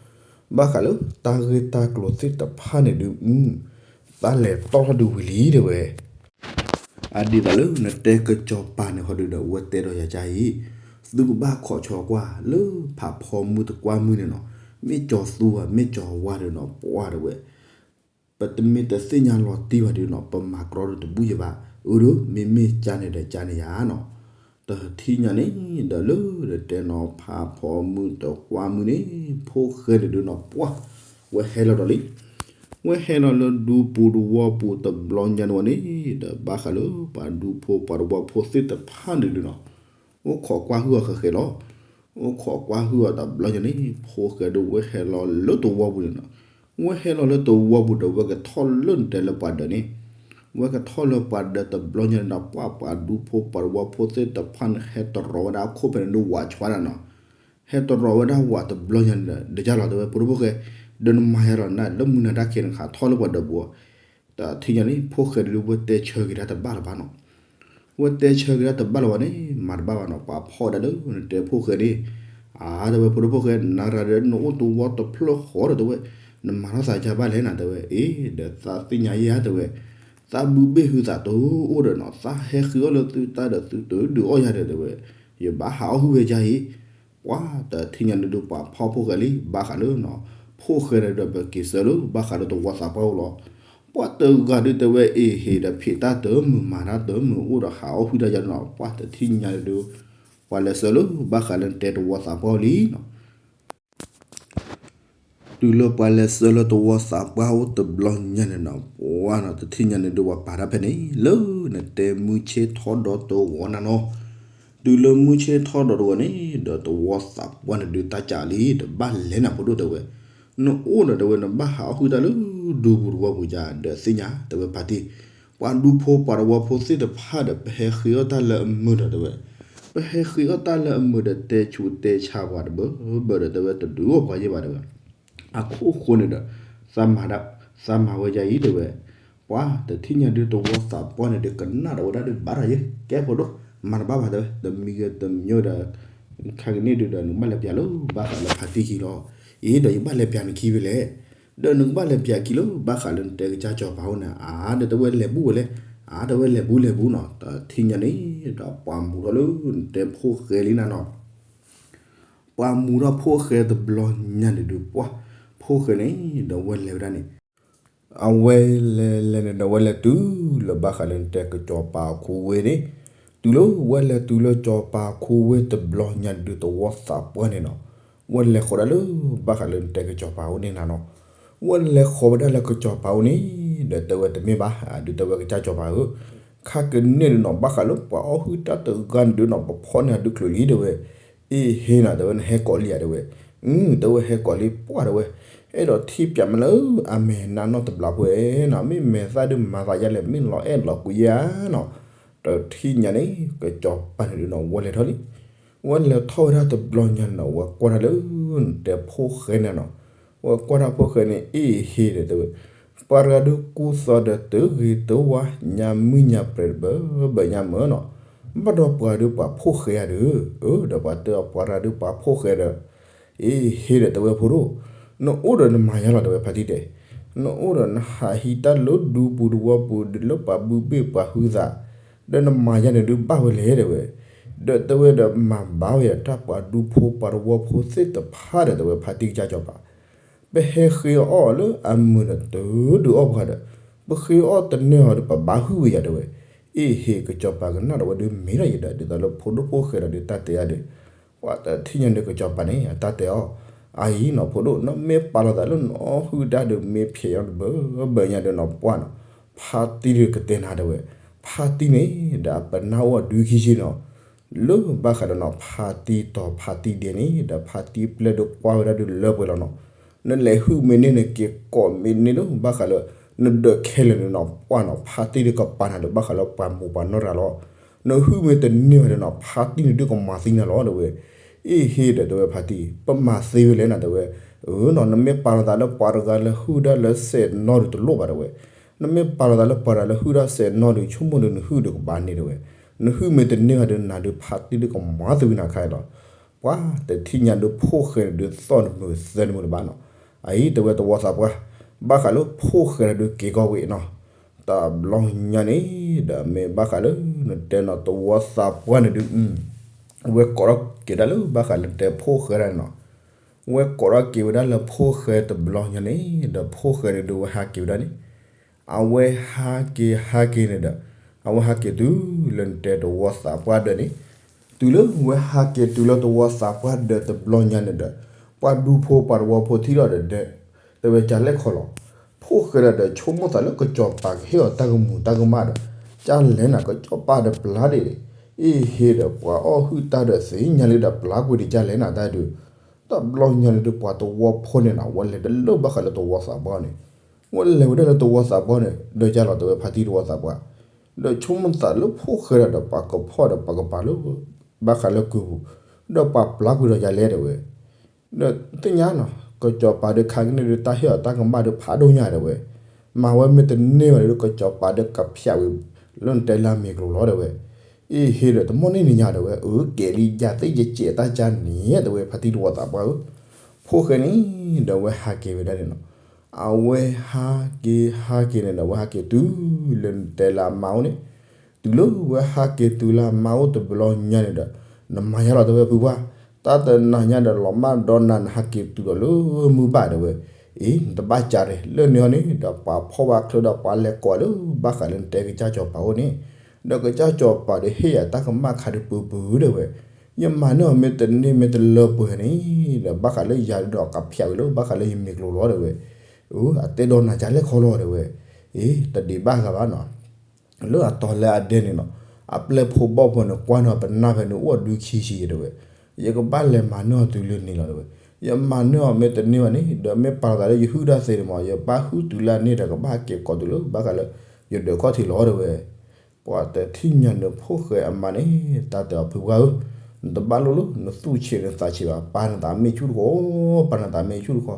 ဘၣ်ဃးလၢတၢ်ဂ့ၢ်တၢ်ကျိၤသ့ၣ်တဖၣ်န့ၣ်ဒုး တၢ်လဲၤတီၢ်ထီၣ်ဒုးဝံၤလံတဲဝဲ. အဒ်သိးလၢနတဲကစီၤပၤန့ၣ်ဟီဒုးဒီး ဝဲတဲဒီးယၤကါအံၤ, သုကဘၣ်ခိးဆိကွၢ်လၢဖးဖီမုၢ်တကွၢ်မုၢ်န့ၣ်နီၤ, မ့ၢ်ကၠီၤသူဧါ မ့ၢ်ကၠီၤဝါဒုးနီၤ ပှၤတဲဝဲ ပတမ့ၢ်တသ့ၣ်ညါလီၤတံၢ်ဘၣ်ဒုးနီၤ ပမၤကြီဒုးတဘူၣ်ယဘၣ်, အၢဒုး မ့မ့ၢ်ကါန့ၣ်ဒီးကါန့ၣ်ယါနီၤ. တထံၣ်ညါန့ၣ်ဒီးလၢတတဲနီၤ ဖးဖီမုၢ်တကွၢ်မုၢ်န့ၣ် ဖိၣ်ဃဲန့ၣ်ဒုးနီၤ ပှၤ ဝဲဟဲလီၤဒီးလံ. ဝဲဟဲလီၤလၢဒူပူၤတဝီပူၤတဘျီညါန့ၣ်ဝဲန့ၣ် ဒီးဘၣ်ဃးလၢပှၤဒူဖိပှၤတဝီဖိသ့ၣ်တဖၣ်န့ၣ်ဒုးနီၤ အိၣ်ခိးကွၢ်ဟုၣ်အီၤဃဲးဃဲးလီၤ. အိၣ်ခိးကွၢ်ဟုၣ်အီၤတဘျီညါန့ၣ် ဖိၣ်ဃဲဒုးဝဲဟဲလီၤလၢတဝီပူၤန့ၣ်နီၤ. ဝဲဟဲလီၤလၢတဝီပူၤဒီး ဝဲကထီၣ်လၢနတဲလၢပှၤဒၢးန့ၣ်, ဝဲကထီၣ်လၢပှၤဒၢးတဘျီညါန့ၣ်ဒီး ပှၤပှၤဒူဖိပှၤတဝီဖိသ့ၣ်တဖၣ်န့ၣ် ဟဲတရီၤဝဲဒၣ်အခိၣ်ဖဲန့ၣ်ဒုး ဝးဆှါနၤနီၤ. ဟဲတရီၤဝဲဒၣ်ဝးတဘျီညါန့ၣ်ဒီး ဒ်လဲၣ်လီၤ တဲဝဲ ဖိဒိၣ်ဖိၣ်ဃဲ, ဒီးနမၤယၤလီၤနၤ လၢမုၢ်နၤတၢ်ခံးနခးထီၣ်လၢပှၤဒၢးပူၤအီၤ. တထံၣ်ညါန့ၣ် ဖိၣ်ဃဲဒုးဝဲတဲဆၢက့ၤတၢ်တဘၣ်လၢၤဘၣ်နီၤ. ဝဲတဲဆၢက့ၤတၢ်တဘၣ်လၢၤဘၣ်န့ၣ် မၤတဘၣ်ဘၣ်နီၤ. ပှၤဖီၣ်ဒၣ်လၢနတဲဖိၣ်ဃဲန့ၣ်, အါ တဲဝဲ ဖိဒိၣ်ဖိၣ်ဃဲ နၤရၤဒီးနအိၣ်တဝီတဖျၢၣ်ဃီဒီး တဲဝဲ, နမၤထီၣ်သးယါဘၣ်လဲၣ်နၤ တဲဝဲ. အ့ ဒီးသးသ့ၣ်ညါယဲဧါ တဲဝဲ, သးဘုဘ့ၣ်ဟုသးတအိၣ်ဒီးနီၤ သးဟဲဃ့အီၣ်လၢသုတၢ်ဒီးသုတဒုးအီၣ်ယၤဒီး တဲဝဲ, ယဘၣ်ဟးအီၣ်ဟုၣ်ဝဲယါအံၤ. ပှၤတထံၣ်ညါန့ၣ်ဒုး ပှၤဖီၣ်ဖိၣ်ဃဲလံ ဘၣ်ဃးလၢနီၤ, ဖိၣ်ဃဲန့ၣ်ဒီး ပက့ၤဆၢလၢဘၣ်ဃးလၢတဝီသးပှၢ်အိၣ်လီၤ. ပှၤတဂၤဒုးတဲဝဲ အ့ဟ့ၣ်ဒီးဖံးတၢ်တမုာ်မၤတၢ်တမုာ်အိၣ်ဒီးဟးအီၣ်ဟုၣ်တၢ်ယါနီၤ. ပှၤတထံၣ်ညါန့ၣ်ဒုး ပှၤလဲၤဆၢလၢဘၣ်ဃးလၢနတဲတဝီသးပှၢ်အိၣ်လံနီၤ. တုၤလၢပှၤလဲၤဆၢလၢတဝီသးပှၢ်အိၣ်တဘျီညါန့ၣ်နီၤ ပှၤနီၤ တထံၣ်ညါန့ၣ်ဒုး ပှၤပာ်တၢ်ဖဲန့ၣ် လၢနတဲမုၢ်ဆ့ၣ်ထီၣ်ဒီးတဝီနၤနီၤ. တုၤလၢမုၢ်ဆ့ၣ်ထီၣ်ဒီးတဝီန့ၣ် ဒီးတဝီသးပှၢ်န့ၣ်ဒုး တၢ်ကးလံ ဒီးဘၣ်လဲၤနၤ ဖိဒိၣ် တဲဝဲ. နအိၣ်ဒီး တဲဝဲ နဘၣ်ဟးအီၣ်ဟုၣ်တၢ်လၢဒူပူၤတဝီပူၤယါ ဒီးသ့ၣ်ညါ တဲဝဲ ဖါတံၢ်, ပှၤဒူဖိပှၤတဝီဖိသ့ၣ်တဖၣ်ဒီး ပဟဲဃ့အီၣ်တၢ်လၢအမုာ်ဒီး တဲဝဲ, ပဟဲဃ့အီၣ်တၢ်လၢအမုာ်ဒီး တဲဆူးတဲဆါပှၤတဘၢဘၢဒီး တဲဝဲ တဒုးအီၣ်ပှၤယဲၢ်ဘၣ် တဲဝဲ. အခိၣ်ဃိန့ၣ်ဒီး သးမၤဒၣ်, သးမၤဝဲယါအံၤ တဲဝဲ. ပှၤတထံၣ်ညါဒုး တဝီသးပှၢ်န့ၣ်ဒုး ကနၣ်ဒီးဝဲဒၣ်ဒုး ဘၣ်တၢ်ယဲၢ် ကဲ ဖိဒိၣ် မၤတဘၣ်ဘၣ် တဲဝဲ. တမံၤဂ့ၤတမံၤဒီး ခါကန့ၣ်ဒုးဒီး နကဘၣ်လဲၤပျးလၢဘၣ်ဃးလၢဖါတံၢ်ခံလီၤ. အ့ ဒီးယကဘၣ်လဲၤပျးနခံဖဲလဲၣ်. ဒီးနကဘၣ်လဲၤပျးခံလၢဘၣ်ဃးလၢနတဲကစၢ်စီၤပၤအိၣ်န့ၣ် အါ ဒီးတဲဝဲ လဲၤဘူၣ်ဝဲလဲၣ်. အါ တဲဝဲ လဲၤဘူၣ်လဲၤဘူၣ်နီၤ. တထံၣ်ညါန့ၣ်ဒီး ပှၤမူထီၣ်လၢနတဲဖိၣ်ဃဲလံနၤနီၤ. ပှၤမူထီၣ်ဖိၣ်ဃဲတဘျီညါန့ၣ်ဒုး ပှၤ ဖိၣ်ဃဲန့ၣ်ဒီး ဝဲလဲၤဝဲဒၣ်န့ၣ် အဝဲလဲၤလဲၤန့ၣ်ဒီး ဝဲလဲၤတုၤလၢဘၣ်ဃးလၢနတဲကစီၤပၤအခိဝ့ၢ်န့ၣ်, တုၤလၢဝဲလဲၤတုၤလၢစီၤပၤအခိဝ့ၢ်တဘျီညါန့ၣ်ဒုး တဝီသးပှၢ်န့ၣ်နီၤ, ဝဲလဲၤဃီၤဒၣ်လၢဘၣ်ဃးလၢနတဲကစီၤပၤအိၣ်န့ၣ်နၤနီၤ. ဝဲလဲၤဃီၤဝဲဒၣ်လၢကစီၤပၤအိၣ်န့ၣ် ဒီးတဲဝဲ တမ့ၢ်ဘၣ် အဒုးတဲဝဲ ကစၢ်စီၤပၤဧၢ, ခါကန့ၣ်ဒုးနီၤ ဘၣ်ဃးလၢပှၤအီၣ်ဟုၣ်တၢ်တဂၤန့ၣ်ဒုးနီၤ ပဖီၣ်န့ၢ်အဒုးချုးလံ တဲဝဲ. အ့ဟ့နီၤ တဲဝဲ နဟဲကိးလံဧါ တဲဝဲ. အ တဲဝဲ ဟဲကိးလံ ပှၢ် တဲဝဲ, အဲၣ်ဒိးထံၣ်ပၠးမးလၢအမဲာ်နါနီၢ်တဘျီဖိနီၤ, မ့ၢ်မဲာ်သၣ်ဒုးမၤသးယါလဲၣ် မ့ၢ်လီၤအဲၣ်လီၤကွံယါနီၤ. တထံၣ်ညါန့ၣ် ကစီၤပၤန့ၣ်ဒုးနီၤ ဝဲလဲၤထီၣ်လံ. ဝဲလဲၤထီၣ်ဝဲဒၣ်တဘျီညါန့ၣ်နီၤ ဝဲကွၢ်တၢ်လၢနတဲဖိၣ်ဃဲန့ၣ်နီၤ. ဝဲကွၢ်တၢ်ဖိၣ်ဃဲန့ၣ် အ့ဟ့ဒီး တဲဝဲ, ပှၤတဂၤဒုးကူသိးဒီးတဂ့ၤတဝါ ညါမုၢ်ညါပြဲၤတဘၢဘၢညါမၢ်နီၤ. ဘၣ်ဒီးပှၤဒုးပှၤဖိၣ်ဃဲဧါဒီး, အၢ ဒီးပှၤတဲအီၤပှၤတဂၤဒုးပှၤဖိၣ်ဃဲဒီး အ့ဟ့ဒီး တဲဝဲ ဖိဒိၣ်, နအိၣ်ဒီးနမၤယါလီၤ တဲဝဲ ဖါတံၢ်တဲ, နအိၣ်ဒီးနဟးဟံးတၢ်လၢဒူပူၤတဝီပူၤဒုးလၢပှၤဘုဘ့ၣ်ပှၤဟုသး, ဒီးနမၤယါန့ၣ်ဒုးဘၣ်ဝဲလဲၣ် တဲဝဲ. ဒီးတဲဝဲဒီးမၤဘၣ်ဝဲယၤတၢ်ပှၤဒူဖိပှၤတဝီဖိသ့ၣ်တဖၣ်ဒီး တဲဝဲ ဖါတံၢ်ကစၢ်စီၤပၤ ပဟဲဃ့အီၣ်လၢအမုာ်ဒီးတဒုးအီၣ်ပှၤဒီး, ပဃ့အီၣ်တန့ၢ်အီၤဒီး ပဘၣ်ဟုၣ်ဝဲယၤ တဲဝဲ. အ့ဟ့ ကစီၤပၤကနၣ်ဒီးဝဲဒုးမ့ၢ်လီၤယၤဒီး ဒ်သိးလၢဖိဒိၣ်ဖိၣ်ဃဲဒီးဒုးတၢ်တဲယၤဒီး, ပှၤတထံၣ်ညါဒီးကစီၤပၤန့ၣ် အတၢ်တဲအီၤ, အအံၤနီၤ ဖိဒိၣ် နမ့ၢ်ပာ်လီၤသးလၢနအီၣ်ဟုၣ်တၢ်ဒီး မ့ၢ်ဖျဲးအီၤတဘၢဘၢညါဒီးနီၤ ပှၢ်နီၤ, ဖါတံၢ်ဒုးကတဲနၤ တဲဝဲ. ဖါတံၢ်န့ၣ်ဒီးအပနၢ်အိၣ်အဒုခံဆံနီၤ လၢဘၣ်ဃးဒီးနီၤ ဖါတံၢ်တီၤဖါတံၢ်ဒဲးန့ၣ်ဒီး ဖါတံၢ်ပျဲၢ်ဒုးကွၢ်ဝဲဒၣ်ဒုးလၢပှဲၤလီၤနီၤ. နလဲၤဟုၣ်မ့ၢ်န့ၢ် နက့ၤကိးမ့ၢ်န့ၢ်လၢဘၣ်ဃးလၢ နဒၢးခဲလၢာ်န့ၣ်နီၤ ပှၢ်နီၤ ဖါတံၢ်ဒုးကပာ်နၤလၢဘၣ်ဃးလၢပှၤမိၢ်ပှၤနီၢ်ရၤလီၤ. နဟုၣ်မ့ၢ်တန့ၢ်ဘၣ်ဒီးနီၤ ဖါတံၢ်န့ၣ်ဒုးကမၤသံနၤလီၤ တဲဝဲ. အ့ဟ့ဒီး တဲဝဲ ဖါတံၢ် ပမၤသ့ဝဲလဲၣ်နၤ တဲဝဲ. အၢနီၤ နမ့ၢ်ပာ်လီၤသးလၢပှၤတဂၤလၢဟုၣ်ဒၣ်လၢစဲးနီၣ်ဒုးတလိၣ်ဘၣ် တဲဝဲ. နမ့ၢ်ပာ်လီၤသးလၢပှၤတဂၤလၢဟုၣ်ဒၣ်စဲးနီၣ်ဒုး ဆိကမိၣ်ဒုးနဟုၣ်ဒုးကဘၣ်န့ၢ် တဲဝဲ. နဟုၣ်မ့ၢ်တန့ၢ်ဘၣ်ဒီး နၤဒုးဖါတံၢ်ဒုးကမၤသံဝဲနၤခါအံၤလီၤ. ပှၤတထံၣ်ညါဒုးဖိၣ်ဃဲန့ၣ်ဒုးသီၣ်တမုာ်သၢတမုာ်လၢၤဘၣ်နီၤ. အအံၤတဲဝဲတဝီသးပှၢ် ဘၣ်ဃးလၢဖိၣ်ဃဲတဒုးက့ၤကီၢ်ဝဲနီၤ. တဘျီညါန့ၣ်ဒီး မ့ၢ်ဘၣ်ဃးလၢနတဲနီၤ တဝီသးပှၢ်န့ၣ်ဒုး ဝဲကိးထီၣ်က့ၤဒၣ်လၢဘၣ်ဃးလၢနတဲဖိၣ်ဃဲဒၣ်န့ၣ်နီၤ. ဝဲကိးထီၣ်က့ၤဝဲဒၣ်လၢဖိၣ်ဃဲတဘျီညါန့ၣ်ဒီး ဖိၣ်ဃဲန့ၣ်ဒုးဝဲဟးက့ၤဝဲဒၣ်န့ၣ် အဝဲဟးက့ၤဟးက့ၤန့ၣ်ဒီး အဝဲဟးက့ၤတုၤလၢနတဲတဝီသးပှၢ်ဒၢးန့ၣ်, တုၤလၢဝဲဟးက့ၤတုၤလၢတဝီသးပှၢ်ဒၢးတဘျီညါန့ၣ်ဒီး ပှၤဒူဖိပှၤတဝီဖိထံၣ်လီၤဒီး တဲဝဲ ကလဲၣ်ခီလီၤ. ဖ ဖိၣ်ဃဲဒီး ဒီးဆိကမိၣ်သးလၢကစီၤပၤကဟ့ၣ်အီၤတၢ်ကမူၤတၢ်ကမၣ်ဒီး ကၢ်လဲၣ်နၤ ကစီၤပၤဒီးပျၢ်ဒံး, အ့ၣ်ဟ့ဒီး ပှၤအီၣ်ဟုၣ်တၢ်ဒီးသ့ၣ်ညါလံဒီး ပျၢ်ကွံာ်တကၢ်လဲၣ်နၤတၢ်ဒုး, တဘျီညါလံဒီး ပှၤသဝီဖိန့ၣ်နီၤ ဝဲလဲၤတလၢဘၣ်ဃးလၢသဝီသးပှၢ်န့ၣ်, ဝဲလဲၤဝဲဒၣ်လၢသဝီသးပှၢ်န့ၣ် ဒီးကၢ်လီၤတဲဝဲဖါတံၢ်သဝီသးပှၢ်, ဒီးဆိကမိၣ်သးလၢဖိၣ်ဃဲဒီး ဒီးပှၤကဖီၣ်ဒီးပှၤကပၤလၢ ဘၣ်ဃးလၢကုၢ်ပူၤ, ဒီးပှၤပျၢ်ကွံာ်ဒီးကၢ်လဲၣ်တဲဝဲ ဒီးသ့ၣ်ညါနီၤ ကစီၤပၤဒီးခါကန့ၣ်ဒီး တၢ်ဟ့ၣ်အီၤတၢ်ကမၣ်ဒီးဖးဒိၣ်ညါတဲဝဲ, မၤဝဲမ့ၢ်တန့ၢ်ဘၣ်ဒီး ကစီၤပၤဒီးကဖျးဝံၤ လၢနတဲလၢအမ့ၤကျိၤလီၤတဲဝဲ, အ့ၣ်ဟ့ဒီး တမီၢ်န့ၢ်နံၤညါတဲဝဲ အကဲလံ ယၤသ့ၣ်ယစဲးတၢ်ကါန့ၣ်တဲဝဲ ဖါတံၢ်သဝီသးပှၢ်ဧၢ, ဖိၣ်ဃဲန့ၣ် ဒီးဝဲဟးက့ၤဝဲဒၣ်န့ၣ်နီၤ, အဝဲဟးက့ၤဟးက့ၤန့ၣ်ဒီး ဝဲဟးက့ၤတုၤလၢနတဲလၢအမါအိၣ်န့ၣ်, တုၤလၢဝဲဟးက့ၤတုၤလၢအမါအိၣ်တဘျီညါန့ၣ်ဒီး, နမၤယါလီၤတဲဝဲဖုပှၢ်, တၢ်တနၤညါဒီးလီၤမၢ်ဒီနၤ နဟးက့ၤတုၤဒီးလၢမုၢ်ဘၣ်တဲဝဲ, အ့ၣ် နတဘၣ်ကးဒီးလၢန့ၣ်အီၤန့ၣ် ဒီးပှၤဖီၣ်ဘၣ်ချၢဒီးပှၤလဲၤကိးလၢဘၣ်ဃးလၢနတဲကစၢ်စီၤပၤအိၣ်န့ၣ်, ဒီးကစၢ်စီၤပၤဒီးဟ့ၣ်ယၤတၢ်ကမၣ်ခါဒုးပူၤပူၤတဲဝဲ, ယမၤန့ၢ်အီၤမ့ၢ်တန့ၢ်မ့ၢ်တလၢပှဲၤန့ၣ်, ဒီးဘၣ်ဃးလၢယၤဒီးကဖျးဝံၤလၢဘၣ်ဃးလၢယမ့ၤကျိၤလီၤတဲဝဲ, အတဲဒီးနၤကၢ်လဲၣ်ခီလီၤတဲဝဲ, အ့ၣ် တဒံးဘၣ်ဂၤဘၣ်နီၤ လၢအတီၤလၢအဒဲန့ၣ်နီၤ, အပျဲၢ်ဖိဘီၣ်ဖိန့ၣ် ကွၢ်န့ၢ်ပနၢ်ဖဲန့ၣ် အိၣ်ဒုခံဆံတဲဝဲ, ယကဘၣ်လဲၤမၤန့ၢ်အီၤတုၤလၢန့ၣ်လီၤတဲဝဲ, ယမၤန့ၢ်အီၤမ့ၢ်တန့ၢ်ဘၣ်န့ၣ် ဒီးမ့ၢ်ပာ်လီၤသးလၢယဟုၣ်တၢ်သ့န့ၣ်မး ယဘၣ်ဟုၣ်တုၤလၢန့ၣ်ဒီး ကဘၣ်ဟဲက့ၤကိးတုၤလၢဘၣ်ဃးလၢ ယဒၢးခီၣ်ထံးလီၤတဲဝဲ, ပှၤတထံၣ်ညါန့ၣ် ဖိၣ်ဃဲအမါန့ၣ် တၢ်တဲအီၤဖုပှၢ်ဧၢ, နတဘၣ်လိၣ်လၢ နသူၣ်ဆံးနသးဆံးဘၣ်, ပာ်နသးမ့ၢ်ဆူၣ်တခီ, ပာ်နသးမ့ၢ်ဆူၣ်တခီ,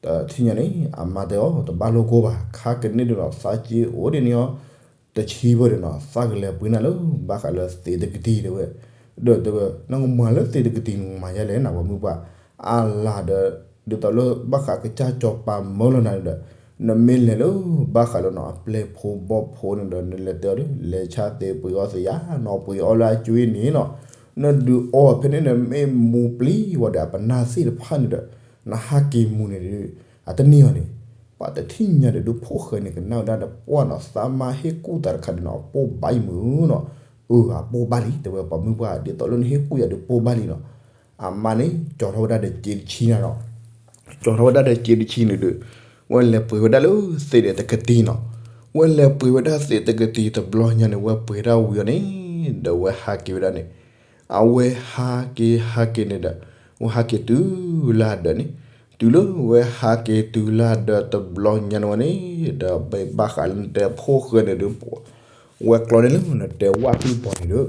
တထံၣ်ညါန့ၣ် အမါတဲအီၤ တဘၣ်လိၣ်ကိၢ်ဘၣ်, ခါကန့ၣ်ဒုးနီၤ သးက့အိၣ်ဒ်န့ၣ်အီၤ တဆံဘၢဒုးနီၤ သးကလဲၤပှ့ၤနၤလၢဘၣ်ဃးလၢသ့းတကတံၢ်တဲဝဲ, ဒီးတဲဝဲ နကမၤလၢသ့းတကတံၢ် နကမၤယဲလဲၣ်နၤ ပှၤမုၢ်ပှၢ်, အါလၢ်ဒီး ဒ်သိးလၢဘၣ်ဃးကစၢ်စီၤပၤမၢလီၤနၤဒီး နမ့ၢ်လဲၤလၢဘၣ်ဃးလၢနီၤ အပျဲၢ်ဖိဘီၣ်ဖိန့ၣ်ဒီး နလဲၤတဲအီၤဒီး လဲၤဆါသ့းပှ့ၤအီၣ်သ့းယါနီၤ ပှ့ၤအီၣ်လၢအကွ့န့ၣ်နီၤ, နဒုးအီဖဲန့ၣ်ဒီး မ့ၢ်မူပျံၤဝဲဒီး အပနၢ်သ့ၣ်တဖၣ်န့ၣ်ဒီး နဟးက့ၤမူန့ၣ်ဒီး အတန့ၢ်အီၤန့ၣ်, ပှၤတထံၣ်ညါဒီး ဒုးဖိၣ်ဃဲန့ၣ် ကနၣ်ဝဲဒၣ်ဒီး ပှၢ်နီၤ သးမါဟ့ၣ်ကူၣ်သးတခါဒီးနီၤ ပိၢ်ဘၣ်အံၤမုၢ်နီၤ, အၢ အပိၢ်ဘၣ်လံ တဲဝဲ ပှၤမုၢ်ပှၢ် ဒ်သိးလၢနဟ့ၣ်ကူၣ်ယၤဒီးပိၢ်ဘၣ်လံနီၤ, အမါန့ၣ် ကၠီထီၣ်ဝဲဒၣ်ဒီးစ့တဆံနၤနီၤ ကၠီထီၣ်ဝဲဒၣ်ဒီးစ့တဆံန့ၣ်ဒီး ဝဲလဲၤပှ့ၤဝဲဒၣ်လၢသ့းဒီးတကတံၢ်နီၤ, ဝဲလဲၤပှ့ၤဝဲဒၣ်သ့းတကတံၢ်တဘျီညါန့ၣ် ဝဲပှ့ၤဒၣ်ဝံၤအီၤန့ၣ် ဒီးဝဲဟးက့ၤဝဲဒၣ်န့ၣ်, အဝဲဟးက့ၤဟးက့ၤန့ၣ်ဒီး ဝဲဟးက့ၤတုၤလၢအဒၢးန့ၣ်, တုၤလၢဝဲဟးက့ၤတုၤလၢအဒၢးတဘျီညါန့ၣ်ဝဲန့ၣ် ဒီးဘၣ်ဃးလၢနတဲဖိၣ်ဃဲန့ၣ်ဒီး ဝဲကျီန့ၢ်လၢနတဲဝၣ်ကျုၢ်ပီၤန့ၣ်ဒီး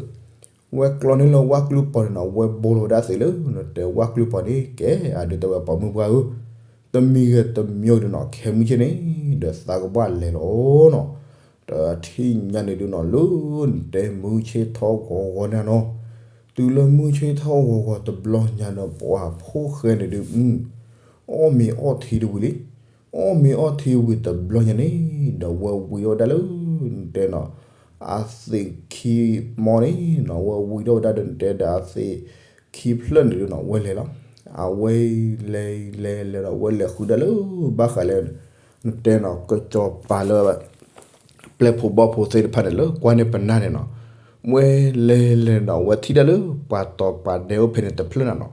ဝဲကျီန့ၢ်လၢဝၣ်ကျုၢ်ပီၤန့ၣ်နီၤ ဝဲဘိလီၤဝဲဒၣ်သ့းလၢနတဲဝၣ်ကျုၢ်ပီၤန့ၣ် ကဲအဒုးတဲဝဲပှၤမုၢ်ပှၢ်ဧၢ, တမံၤဂ့ၤတမံၤဒီးနီၤ ခဲမုၢ်ဆ့ၣ်န့ၣ် ဒီးသးကဘၣ်လဲၤလီၤနီၤ, တထံၣ်ညါန့ၣ်ဒုးနီၤ လၢနတဲမုၢ်ဆ့ၣ်ထီၣ်ဂီၤဂီၤန့ၣ်နီၤ, တုၤလၢမုၢ်ဆ့ၣ်ထီၣ်ဂီၤဂီၤတဘျီညါဒီး ပှၤဖိၣ်ဃဲန့ၣ်ဒုး အီၣ်မ့ၤအီၣ်ထံတဝံၤလံ အီၣ်မ့ၤအီၣ်ထံဝံၤတဘျီညါန့ၣ် ဒီးဝဲဝံၤအီၣ်ဝဲဒၣ်လၢ နတဲနီၤ အသ့းခံမီန့ၣ်နီၤ ဝဲဝံၤထီၣ်ဝဲဒၣ်ဒီးနတဲဒီးအသ့းခံဖျၢၣ်န့ၣ်ဒုးနီၤ ဝဲလဲၤလီၤ. အဝဲလဲၤလဲၤလဲၤဒီး ဝဲလဲၤဃုဒၣ်လၢ ဘၣ်ဃးလၢ နတဲနီၤ ကစီၤပၤလၢ ပျဲၢ်ဖိဘီၣ်ဖိသ့ၣ်တဖၣ်န့ၣ် လၢကွၢ်န့ၢ်ပနၢ်န့ၣ်နီၤ, ဝဲလဲၤလဲၤဒီး ဝဲထံၣ်ဒၣ်လၢ ပှၤတီၤပှၤဒဲအိၣ်ဖဲန့ၣ်တဖျၢၣ်နၤနီၤ.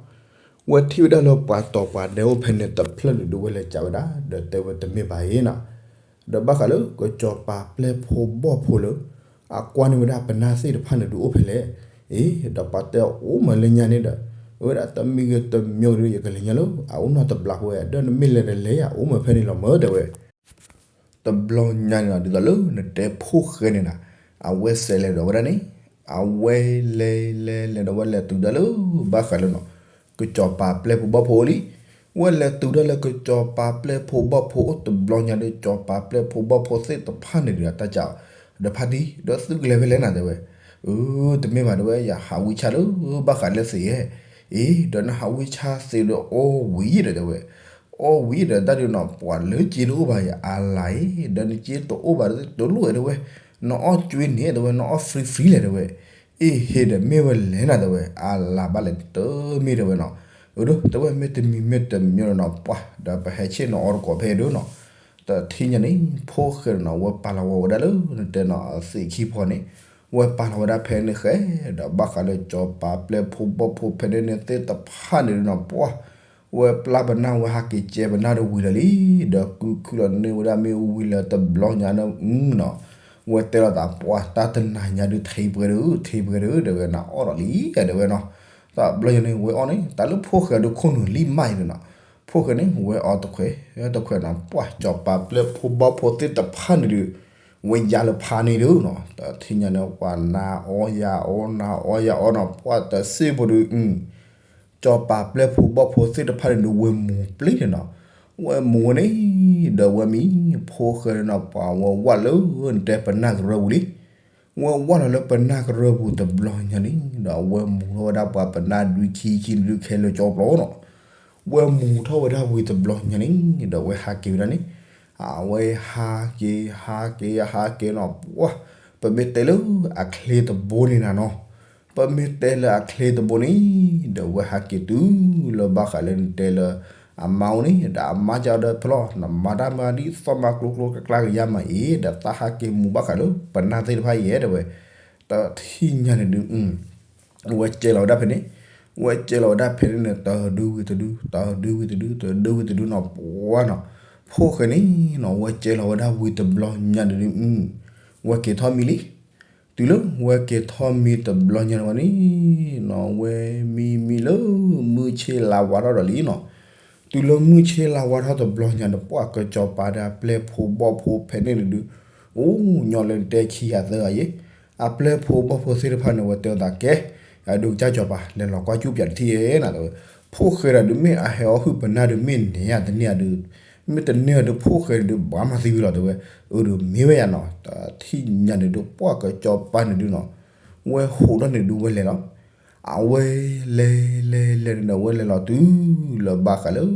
ဝဲထံၣ်ဝဲဒၣ်လၢပှၤတီၤပှၤဒဲအိၣ်ဖဲန့ၣ်တဖျၢၣ်န့ၣ်ဒုး ဝဲလဲၤကးဝဲဒၣ် ဒီးတဲဝဲတမ့ၢ်ဘၣ်အံၤနီၤ, ဒီးဘၣ်ဃးလၢကစီၤပၤပျဲၢ်ဖိဘီၣ်ဖိလၢ အကွၢ်န့ၢ်ဝဲဒၣ်ပနၢ်သ့ၣ်တဖၣ်န့ၣ်ဒုးအိၣ်ဖဲလဲၣ်. အ့ ဒီးပှၤတဲအိၣ်မးလၢညါန့ၣ်ဒီး အဝဲဒၣ်တမံၤဂ့ၤတမံၤဒီး ယကလဲၤညါလၢအအိၣ်နီတဘျီဖိဝဲ ဒီးနမ့ၢ်လဲၤတလဲၤယၤ အိၣ်မးဖဲန့ၣ်လီၤမၢတဲဝဲ တဘျီညါန့ၣ်နီၤ ဒ်သိးလၢနတဲဖိၣ်ဃဲန့ၣ်နီၤ, အဝဲစဲးလဲၤဒီးဝဲဒၣ်န့ၣ်, အဝဲလဲၤလဲၤလဲၤဒီး ဝဲလဲၤတုၤဒၣ်လၢ ဘၣ်ဃးလၢနီၤ ကစီၤပၤပျဲၢ်ဖိဘီၣ်ဖိအိၣ်လံ. ဝဲလဲၤတုၤဒၣ်လၢကစီၤပၤပျဲၢ်ဖိဘီၣ်ဖိအိၣ်တဘျီညါဒီး ကစီၤပၤပျဲၢ်ဖိဘီၣ်ဖိသ့ၣ်တဖၣ်န့ၣ်ဒီး တၢ်ကးအီၤ ဒီးဖါတံၢ် ဒီးသုကလဲၤဖဲလဲၣ်နၤတဲဝဲ. အၢ တမ့ၢ်ဘၣ်တဲဝဲ ယဟးဝံဆါလၢ ဘၣ်ဃးလၢသ့းဧဲ. အ့ ဒီးနဟးဝံဆါသ့းဒီးအီၣ်ဝံၤဒီးတဲဝဲ အီၣ်ဝံၤဒီးတၢ်ဒုးနီၤ ပှၤလၢက့တအိၣ်ဘၣ်ယၤ အါလါအံၤ ဒီးနက့တအိၣ်ဘၣ်တလိၣ်ဝဲတဲဝဲ, နအီၣ်ကွ့န့ၣ်တဲဝဲ နအီၣ် free free လဲၣ်တဲဝဲ. အ့ ဟ့ဒီးမ့ၢ်ဝဲလဲၣ်နၤတဲဝဲ အါလါဘၣ်လဲၣ်တမ့ၢ်တဲဝဲနီၤ. အၢ ဒီးတဲဝဲမ့ၢ်တမံၤမ့ၢ်တမံၤဒီးနီၤ ပှၤဒီးပဟဲဆ့ၣ်နီၤအီၤတကိးဖဲဒီးနီၤ. တထံၣ်ညါန့ၣ် ဖိၣ်ဃဲဒီးနီၤ ဝဲပာ်လီၤဝဲဒၣ်လၢ နတဲနီၤ အသ့းခံဖီန့ၣ် ဝဲပာ်လီၤဝဲဒၣ်ဖဲန့ၣ်ဃဲ ဒီးဘၣ်ဃးလၢကစီၤပၤပျဲၢ်ဖိဘီၣ်ဖိဖဲန့ၣ်န့ၣ်သ့ၣ်တဖၣ်န့ၣ်ဒီးနီၤ ပှၤ ဝဲပျၢ်ပနၢ်ဝဲဟးက့ၤကဲပနၢ်တဝံၤလၢာ်လံ, ဒီးကုခုလီၤန့ၢ်ဝဲဒၣ်မ့ၣ်အူဝံၤလၢတဘျီညါန့ၣ်နီၤ, ဝဲတဲလီၤသးပှၢ်တၢ်တနၤညါဒုး ထံပှဲၤဒုး ထံပှဲၤဒုး တဲဝဲနၤအီၣ်ဒီးလံ တဲဝဲနီၤ, တဘျီညါန့ၣ် ဝဲအီၣ်န့ၣ် တၢ်လၢဖိၣ်ဃဲဒုးခိၣ်နူာ်လံမးအံၤနီၤ, ဖိၣ်ဃဲန့ၣ် ဝဲအီၣ်တခွဲး တခွဲးနီၤ ပှၢ်စီၤပၤပျဲၢ်ဖိဘီၣ်ဖိသ့ၣ်တဖၣ်န့ၣ်ဒုး ဝဲယါလၢဖးန့ၣ်ဒုးနီၤ, တထံၣ်ညါန့ၣ် ပှၤနၤအီယၤအီ နၤအီယၤအီနီၤ ပှၢ်တစ့ၢ်ဖိဒုး စီၤပၤပျဲၢ်ဖိဘီၣ်ဖိသ့ၣ်တဖၣ်န့ၣ်ဒုး ဝဲမူၤပျံၤန့ၣ်နီၤ, ဝဲမူၤဝဲန့ၣ် ဒီးဝဲမံ ဖိၣ်ဃဲန့ၣ်နီၤ ပှၤဝဲဝၢ်လၢနတဲပနၢ်ကရၢပူၤလံ, ဝဲဝၢ်လီၤလၢပနၢ်ကရၢပူၤတဘျီညါန့ၣ် ဒီးဝဲမူၤထီၣ်ဝဲဒၣ်ပှၤပနၢ်ဒုးခံဆံန့ၣ်ဒုးခဲလၢာ်ကၠီပျီနီၤ, ဝဲမူၤထီၣ်ဝဲဒၣ်ဝံၤတဘျီညါန့ၣ် ဒီးဝဲဟးက့ၤဝဲဒၣ်န့ၣ်, အဝဲဟးက့ၤ ဟးက့ၤ ဟးက့ၤနီၤ ပှၢ်, ပမ့ၢ်တဲလၢအချ့တဘိန့ၣ်နၤနီၤ, ပမ့ၢ်တဲလၢအချ့တဘိန့ၣ် ဒီးဝဲဟးက့ၤတုၤလၢဘၣ်ဃးလၢနတဲလၢ အမါအိၣ်န့ၣ် ဒီးအမါကဒီးဖဲလီၤ နမၤတၢ်မၤဒ်သိးမၤကျိကျိကျါကယါမးအံၤ ဒီးသးဟးက့ၤမူၤဘၣ်ဃးလၢပနၢ်သ့ၣ်တဖၣ်အံၤ တဲဝဲ, တထံၣ်ညါန့ၣ်ဒုး ဝဲကဲလီၤဝဲဒၣ်ဖဲန့ၣ်, ဝဲကဲလီၤဝဲဒၣ်ဖဲန့ၣ်န့ၣ် တဒုဝံၤတဒု တဒုဝံၤတဒု တဒုဝံၤတဒုနီၤ ပှၢ်နီၤ, ဖိၣ်ဃဲန့ၣ်နီၤ ဝဲကဲလီၤဝဲဒၣ်ဝံၤတဘျီညါန့ၣ်ဒုး ဝဲက့ၤထီၣ်မံလံ, တုၤလၢဝဲက့ၤထီၣ်မံတဘျီညါန့ၣ်ဝဲန့ၣ်နီၤ ဝဲမံမံလၢမုၢ်ဆ့လါဝါထီၣ်ဒီးလံနီၤ, တုၤလၢမုၢ်ဆ့လါဝါထီၣ်တဘျီညါဒီး ပှၢ်ကစီၤပၤဒီးအပျဲၢ်ဖိဘီၣ်ဖိဖဲန့ၣ်န့ၣ်ဒုး, အိၣ်ညီလၢနတဲခံဂၤသၢဂၤယဲ, အပျဲၢ်ဖိဘီၣ်ဖိသ့ၣ်တဖၣ်န့ၣ် ဝဲတဲအသးကဲ, အဒုးကစၢ်စီၤပၤ လဲၤလီၤကွၢ်ကၠူပၠးတထံၣ်ယဲနၤ တဲဝဲ, ဖိၣ်ဃဲဒီးဒုးမ့ၢ်အဟဲအီၣ်ဟုၣ်ပနၢ်ဒုးမ့ၢ်န့ၢ်ဧါတန့ၢ်ဧါဒုး, မ့ၢ်တန့ၢ်ဧါဒုးဖိၣ်ဃဲန့ၣ်ဒုး ဘၣ်မၤသံဝံၤလီၤ တဲဝဲ, အဒုးမ့ၢ်ဝဲယၤနီၤ တထံၣ်ညါန့ၣ်ဒုး ပှၢ်ကစီၤပၤန့ၣ်ဒုးနီၤ, ဝဲဟိးထီၣ်န့ၣ်ဒုးဝဲလဲၤလီၤ အဝဲလဲၤလဲၤလဲၤန့ၣ်ဒီး ဝဲလဲၤလီၤတုၤလၢဘၣ်ဃးလၢ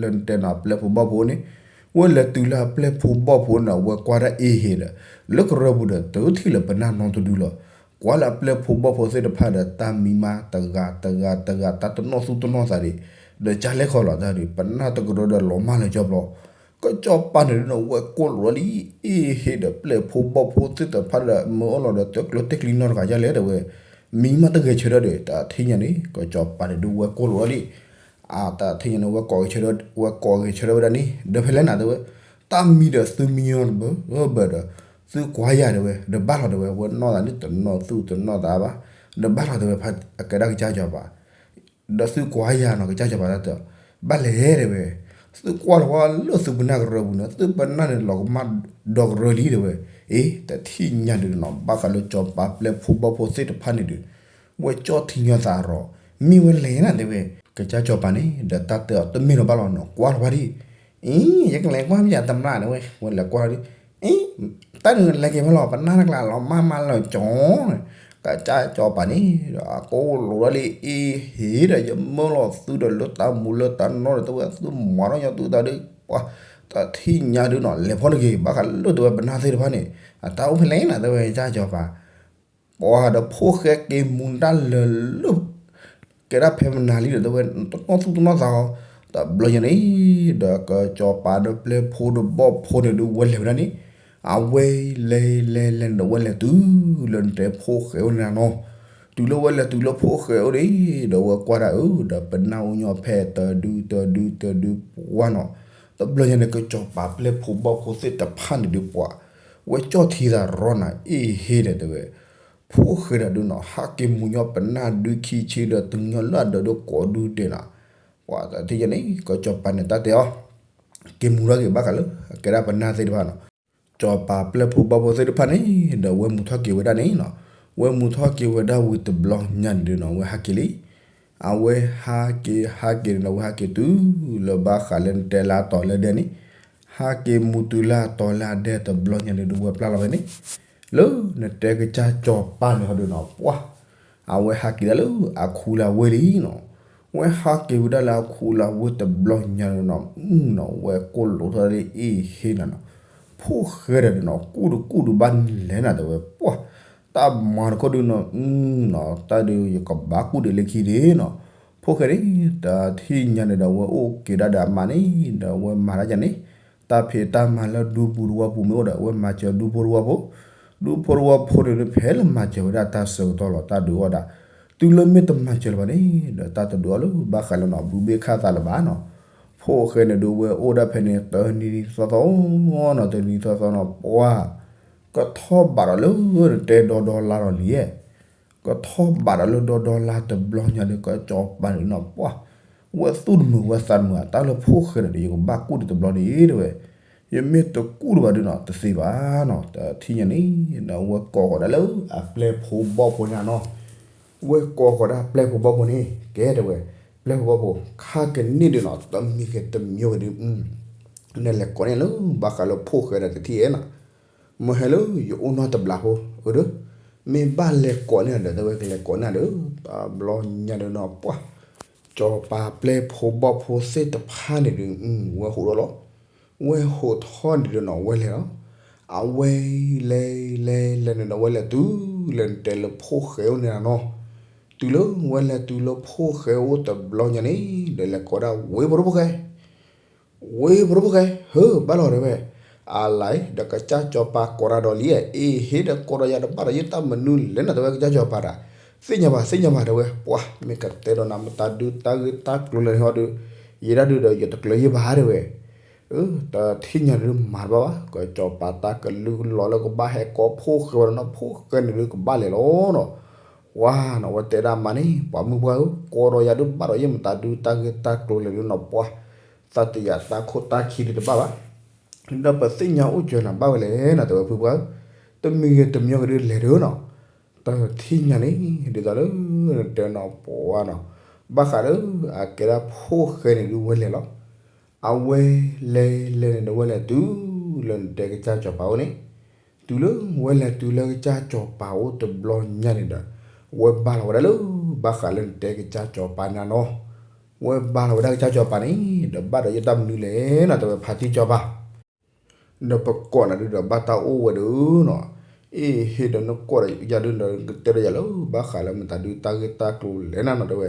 လၢနတဲနီၤ အပျဲၢ်ဖိဘီၣ်ဖိန့ၣ်, ဝဲလဲၤတုၤလၢအပျဲၢ်ဖိဘီၣ်ဖိန့ၣ် အဝဲကွၢ်ဒၣ်အ့ဟ့ဒီး လၢကရၢပူၤဒီး တထံၣ်လၢပနၢ်နီတဒုလီၤ. ကွၢ်လၢအပျဲၢ်ဖိဘီၣ်ဖိသ့ၣ်တဖၣ်ဒီး တၢ်မံမါတဂၤတဂၤတဂၤ တၢ်တနီၣ်သူၣ်တနီၣ်သးဒံး, ဒီးကၢ်လဲၣ်ခီလီၤတၢ်ဒံး ပနၢ်တကရၢဒီးလီၤမၢ်လၢကၠီပျီ ကစီၤပၤန့ၣ်ဒုးနီၤ ဝဲကိးလိာ်လီၤလံ, အ့ဟ့ဒီးပျဲၢ်ဖိဘီၣ်ဖိသ့ၣ်တဖၣ်ဒီး မၢအီၣ်လီၤဒီး တကျၢၤတ့ၢ်ကျံနီတဂၤယါလဲၣ် တဲဝဲ, မံမးတဂဲၤဆၢထၢၣ်ဒီး တထံၣ်ညါန့ၣ် ကစီၤပၤန့ၣ်ဒုးဝဲကိးလိာ်လီၤလံ, အတထံၣ်ညါန့ၣ် ဝဲကိးဂဲၤဆၢထၢၣ်ဝဲဒၣ်န့ၣ် ဒီးဖဲလဲၣ်နၤ တဲဝဲ, တၢ်မံဒီးသုမံညီတဘၢဘၢဒီး သုကွၢ်ယၤ တဲဝဲ, ဒီးဘၣ်လီၤ တဲဝဲ, ဝဲနီၢ်သးန့ၣ် တနီၢ်သူၣ်တနီၢ်သးဘၣ်, ဒီးဘၣ်လီၤ တဲဝဲ, ဖဲအကဲဒၣ်ကစၢ်စီၤပၤ ဒီးသုကွၢ်ယၤနီၤ ကစၢ်စီၤပၤတၢ်တဲ, ဘၣ်လဲၣ် တဲဝဲ, သုကွၢ်လီၤဝဲလၢသုပနၢ်ကရၢပူၤန့ၣ် သုပနၢ်န့ၣ် လီၤကမၣ်ဒီကရၢလံ တဲဝဲ, အ့ တထံၣ်ညါဒုးနီၤ ဘၣ်ဃးလၢစီၤပၤပျဲၢ်ဖိဘီၣ်ဖိသ့ၣ်တဖၣ်န့ၣ်ဒုး ဝဲကၠီၣ်ထံညီသးရီၤ, မ့ၢ်ဝဲလဲၣ်နၤ တဲဝဲ, ကစၢ်စီၤပၤန့ၣ် ဒီးတၢ်တဲအီၤတမ့ၢ်လီၤဘၣ်လီၤနီၤ ကွၢ်လီၤဝဲဒၣ်, အ့ ယကလဲၤကွၢ်မ့ၢ်ယၤတမျၢ် တဲဝဲ, ဝဲလဲၤကွၢ်လီၤဒ် အ့ တၢ်ဒုးလဲၤက့ၤဖဲလီၤ ပနၢ်တကျါလီၤမၢ်မးလၢကၠီန့ၣ်, ကစၢ်စီၤပၤန့ၣ် ဒီးကိးလိာ်ဝဲလၢအ့ဟ့ဒီး ယမၢလီၤသုဒီးလၢတၢ်မူလၢတၢ်နီၢ်ဒီး တဲဝဲ သုမၤထီၣ်ညီသုတၢ်ဒုး, ပှၤ တထံၣ်ညါဒုးနီၤ လဲၤဖီၣ်တဂ့ၤ ဘၣ်ဃးလၢ တဲဝဲ ပနၢ်သ့ၣ်တဖၣ်န့ၣ် အတၢ်အိၣ်ဖဲလဲၣ်နၤ တဲဝဲ ကစၢ်စီၤပၤ ပှၤဒီးဖိၣ်ဃဲက့ၤမူၤတၢ်လၢာ်လၢာ် ကဲဒၣ်ဖဲမနၤလံဒီး တဲဝဲ တနီၢ်သူၣ်တနီၢ်သးအီၤ, တဘျီညါန့ၣ် ဒီးကစီၤပၤဒီးပျဲၢ်ဖိဒီးဘီၣ်ဖိန့ၣ်ဒုး ဝဲလဲၤဝဲဒၣ်န့ၣ်, အဝဲလဲၤလဲၤလဲၤန့ၣ်ဒီး ဝဲလဲၤတုၤလၢနတဲဖိၣ်ဃဲအိၣ်န့ၣ်နီၤ, တုၤလၢဝဲလဲၤတုၤလၢဖိၣ်ဃဲအိၣ်န့ၣ် ဒီးဝဲကွၢ်ဒၣ်အၢ ဒီးပနၢ်အိၣ်ညီဖဲတဒုတဒုတဒုပှၢ်နီၤ, တဘျီညါန့ၣ် ကစီၤပၤပျဲၢ်ဖိဘီၣ်ဖိသ့ၣ်တဖၣ်န့ၣ်ဒုးပှၤ ဝဲကၠီၣ်ထံသးရီနၤ အ့ဟ့ဒီး တဲဝဲ ဖိၣ်ဃဲဒီးဒုးနီၤ ဟးက့ၤမူၤညီပနၢ်ဒုးခံဆ့ဒီးတုၤညီလၢအဒၢးဒီးကိးဒုဒဲးနၤ, ပှၤတထံၣ်ညါန့ၣ် ကစီၤပၤန့ၣ်တၢ်တဲအီၤ, က့ၤမူၤထီၣ်က့ၤဘၣ်ဃးလၢ ကဲဒၣ်ပနၢ်သ့ၣ်တဖၣ်နီၤ, စီၤပၤပျဲၢ်ဖိဘီၣ်ဖိသ့ၣ်တဖၣ်န့ၣ် ဒီးဝဲမူၤထီၣ်က့ၤဝဲဒၣ်န့ၣ်နီၤ, ဝဲမူၤထီၣ်က့ၤဝဲဒၣ်ဝံၤတဘျီညါန့ၣ်ဒုးနီၤ ဝဲဟးက့ၤလံ အဝဲဟးက့ၤဟးက့ၤန့ၣ်ဒီး ဝဲဟးက့ၤတုၤလၢဘၣ်ဃးလၢနတဲလၢအတီၤလၢဒဲးန့ၣ်, ဟးက့ၤမူၤတုၤလၢအတီၤလၢအဒဲးတဘျီညါန့ၣ်ဒုး ဝဲပျၢ်လီၤဖဲန့ၣ်, လၢနတဲကစၢ်စီၤပၤန့ၣ်ဟီဒုးနီၤ ပှၤ အဝဲဟးက့ၤဒၣ်လၢအခူလၢ်ဝ့ၢ်လံနီၤ, ဝဲဟးက့ၤဝဲဒၣ်လၢအခူလၢ်ဝ့ၢ်တဘျီညါန့ၣ်နီၤ နီၤ ဝဲကိးလိာ်ထီၣ်လၢအ့ဟ့နၤနီၤ, ဖိၣ်ဃဲဒီးနီၤ ကူၣ်တကူၣ်တဘၣ်န့ၣ်လဲၣ်နၤ တဲဝဲ ပှၤ တၢ်မၤတခီဒုးနီၤ နီၤ တၢ်ဒုးယကဘၣ်ကူၣ်ဒံးလၢခံန့ၣ်နီၤ, ဖိၣ်ဃဲန့ၣ် တထံၣ်ညါန့ၣ်ဒီး ဝဲအိၣ်က့ၤဒၣ်ဒီးအမါန့ၣ် ဒီးဝဲမၤတၢ်ယါန့ၣ်, တၢ်ဖံးတၢ်မၤလၢဒူပူၤတဝီပူၤမ့ၢ်အိၣ်ဒီး ဝဲမၤစၢၤဒူဖိတဝီဖိ, ဒူဖိတဝီဖိန့ၣ် ဖဲလၢမၤစၢၤဝဲဒၣ်တၢ်ဆၢကတီၢ်လီၤ တၢ်ဒုးအိၣ်ဒၣ်, တုၤလၢမ့ၢ်တမၤစၢၤလၢၤဘၣ်န့ၣ် ဒီးတၢ်တဒုးအီၤလၢဘၣ်ဃးလၢနီၤ ဘုဘ့ၣ်ခၣ်သးလၢၤဘၣ်နီၤ. ဖိၣ်ဃဲန့ၣ်ဒုးဝဲအိၣ်ဒၣ်ဖဲန့ၣ် တနံၤသီသီနီၤ တနံၤသီသီနီၤ ပှၢ် ကထီၣ်ဘးဒီးလၢနတဲဒီဒီလါဒီးလံဧါ ကထီၣ်ဘးဒီးလၢဒီဒီလါတဘျီညါဒီး ကစီၤပၤန့ၣ်နီၤ ပှၢ် ဝဲသူၣ်တမုာ်ဝဲသးတမုာ် တၢ်လၢဖိၣ်ဃဲန့ၣ်ဒီး ယကဘၣ်ကူၣ်ဒံးတဘျီန့ၣ် တဲဝဲ, ယမ့ၢ်တကူၣ်ဒံးဘၣ်ဒုးနီၤ တသ့ဘၣ်နီၤ. တထံၣ်ညါန့ၣ် ဒီးဝဲကိးဃီၤဒၣ်လၢအပျဲၢ်ဖိဘီၣ်ဖိန့ၣ်နီၤ, ဝဲကိးဃီၤဒၣ်ပျဲၢ်ဖိဘီၣ်ဖိန့ၣ် ကဲတဲဝဲ, ပျဲၢ်ဖိဘီၣ်ဖိ ခါကန့ၢ်ဒုးနီၤ တမံၤဂ့ၤတမံၤဂ့ၤဒုး နလဲၤကိးန့ၢ်လၢဘၣ်ဃးလၢဖိၣ်ဃဲဒီးတထံၣ်အဲၣ်နီၤ မ့ၢ်ဟဲလၢယအိၣ်နီတဘျီဖိ အၢဒီး မ့ၢ်ဘၣ်လဲၤကိးန့ၢ်ဒီး တဲဝဲကလဲၤကိးန့ၢ်ဒီး တဘျီညါဒီးနီၤ ပှၢ် စီၤပၤပျဲၢ်ဖိဘီၣ်ဖိသ့ၣ်တဖၣ်န့ၣ်ဒုး ဝဲဟိးထီၣ်လီၤ. ဝဲဟိးထီၣ်န့ၣ်ဒုးနီၤ ဝဲလဲၤလီၤ. အဝဲလဲၤလဲၤလဲၤန့ၣ်ဒီး ဝဲလဲၤတုၤလၢနတဲလၢဖိၣ်ဃဲအိၣ်န့ၣ်နီၤ, တုၤလၢဝဲလဲၤတုၤလၢဖိၣ်ဃဲအိၣ်တဘျီညါန့ၣ် ဒီးလဲၤကိးဒၣ် ဝ့ၢ်ဖိဒိၣ်ဖိၣ်ဃဲ ဝ့ၢ်ဖိဒိၣ်ဖိၣ်ဃဲ ဟၢဘၣ်လီၤတဲဝဲ, အလါအံၤ ဒီးကစၢ်စီၤပၤကိးတၢ်ဒီးလံ, အ့ဟ့ၣ်ဒီးကိးဒီးယၤဒီးဘၣ်ဒီးယတၢ်မနုၤလဲၣ်နီၤ တဲဝဲကစၢ်စီၤပၤတၢ်, သ့ၣ်ညါဘၣ် သ့ၣ်ညါဘၣ်တဲဝဲ, ပှၢ် မ့ၢ်ကတဲဒီးနၤ မတၤဒုးတၢ်ဂ့ၢ်တၢ်ကျိၤလဲၣ်န့ၣ်ဟီဒီး ယဲဒၣ်ဒုးဒီးယတကျၢၤယဲဘၣ်တဲဝဲ တထံၣ်ညါဒုးမၤတဘၣ်ဘၣ်, ကစီၤပၤတၢ်ကလုၢ်ကလီၤလၢကဘၣ်ဟဲကိးဖိၣ်ဃဲဝဲဒီးနီၤ ဖိၣ်ဃဲန့ၣ်ဒုးကဘၣ်လဲၤလီၤနီၤ, ပှၢ်နီၤ ဝဲတဲဒၣ်မးန့ၣ် ပှၤမုၢ်ပှၢ်ဧၢ ကိးဒီးယၤဒုးဘၣ်ဒီးယဲ မတၤဒုးတၢ်ဂ့ၢ်တၢ်ကျိၤလဲၣ်ဒုးနီၤ ပှၢ် သးတယာ်တၢ်ခိၣ်တၢ်ခံဒုးတဘၣ်ဘၣ်, ဒီးပသ့ၣ်ညါအိၣ်စၢၤနၤဘၣ်ဝဲလဲၣ်နီၤ တဲဝဲဖုပှၢ်ဧၢ, တမံၤဂ့ၤတမံၤဂ့ၤဒုးလဲၤဒုးနီၤ, တထံၣ်ညါန့ၣ် ဒ်သိးလၢ တဲနီၤပှၢ်နီၤ, ဘၣ်ဃးလၢ အကဲဒၣ်ဖိၣ်ဃဲန့ၣ်ဒုးဝဲလဲၤလီၤ အဝဲလဲၤလဲၤန့ၣ်ဒီး ဝဲလဲၤတုၤလၢနတဲကစၢ်စီၤပၤအိၣ်န့ၣ်, တုၤလၢဝဲလဲၤတုၤလၢကစၢ်စီၤပၤအိၣ်တဘျီညါန့ၣ်ဒီး ဝဲဘၣ်လီၤဝဲဒၣ်လၢ ဘၣ်ဃးလၢနတဲကစၢ်စီၤပၤန့ၣ်နီၤ, ဝဲဘၣ်လီၤဝဲဒၣ်ကစၢ်စီၤပၤန့ၣ် ဒီးဘၣ်ဒီးယတၢ်မနုၤလဲၣ်နီၤ တဲဝဲဖါတံၢ်စီၤပၤ ဒီးပကိးနၤဒုးဒီးဘၣ်တၢ်အိၣ်ဝဲဒုးနီၤ, အ့ဟ့ၣ်ဒီးနကိးဒီးယၤဒုးဒီး ကတဲဒီးယၤလၢ ဘၣ်ဃးလၢမတၤဒုးတၢ်ဂ့ၢ်တၢ်ကျိၤလဲၣ်နၤနီၤ တဲဝဲ,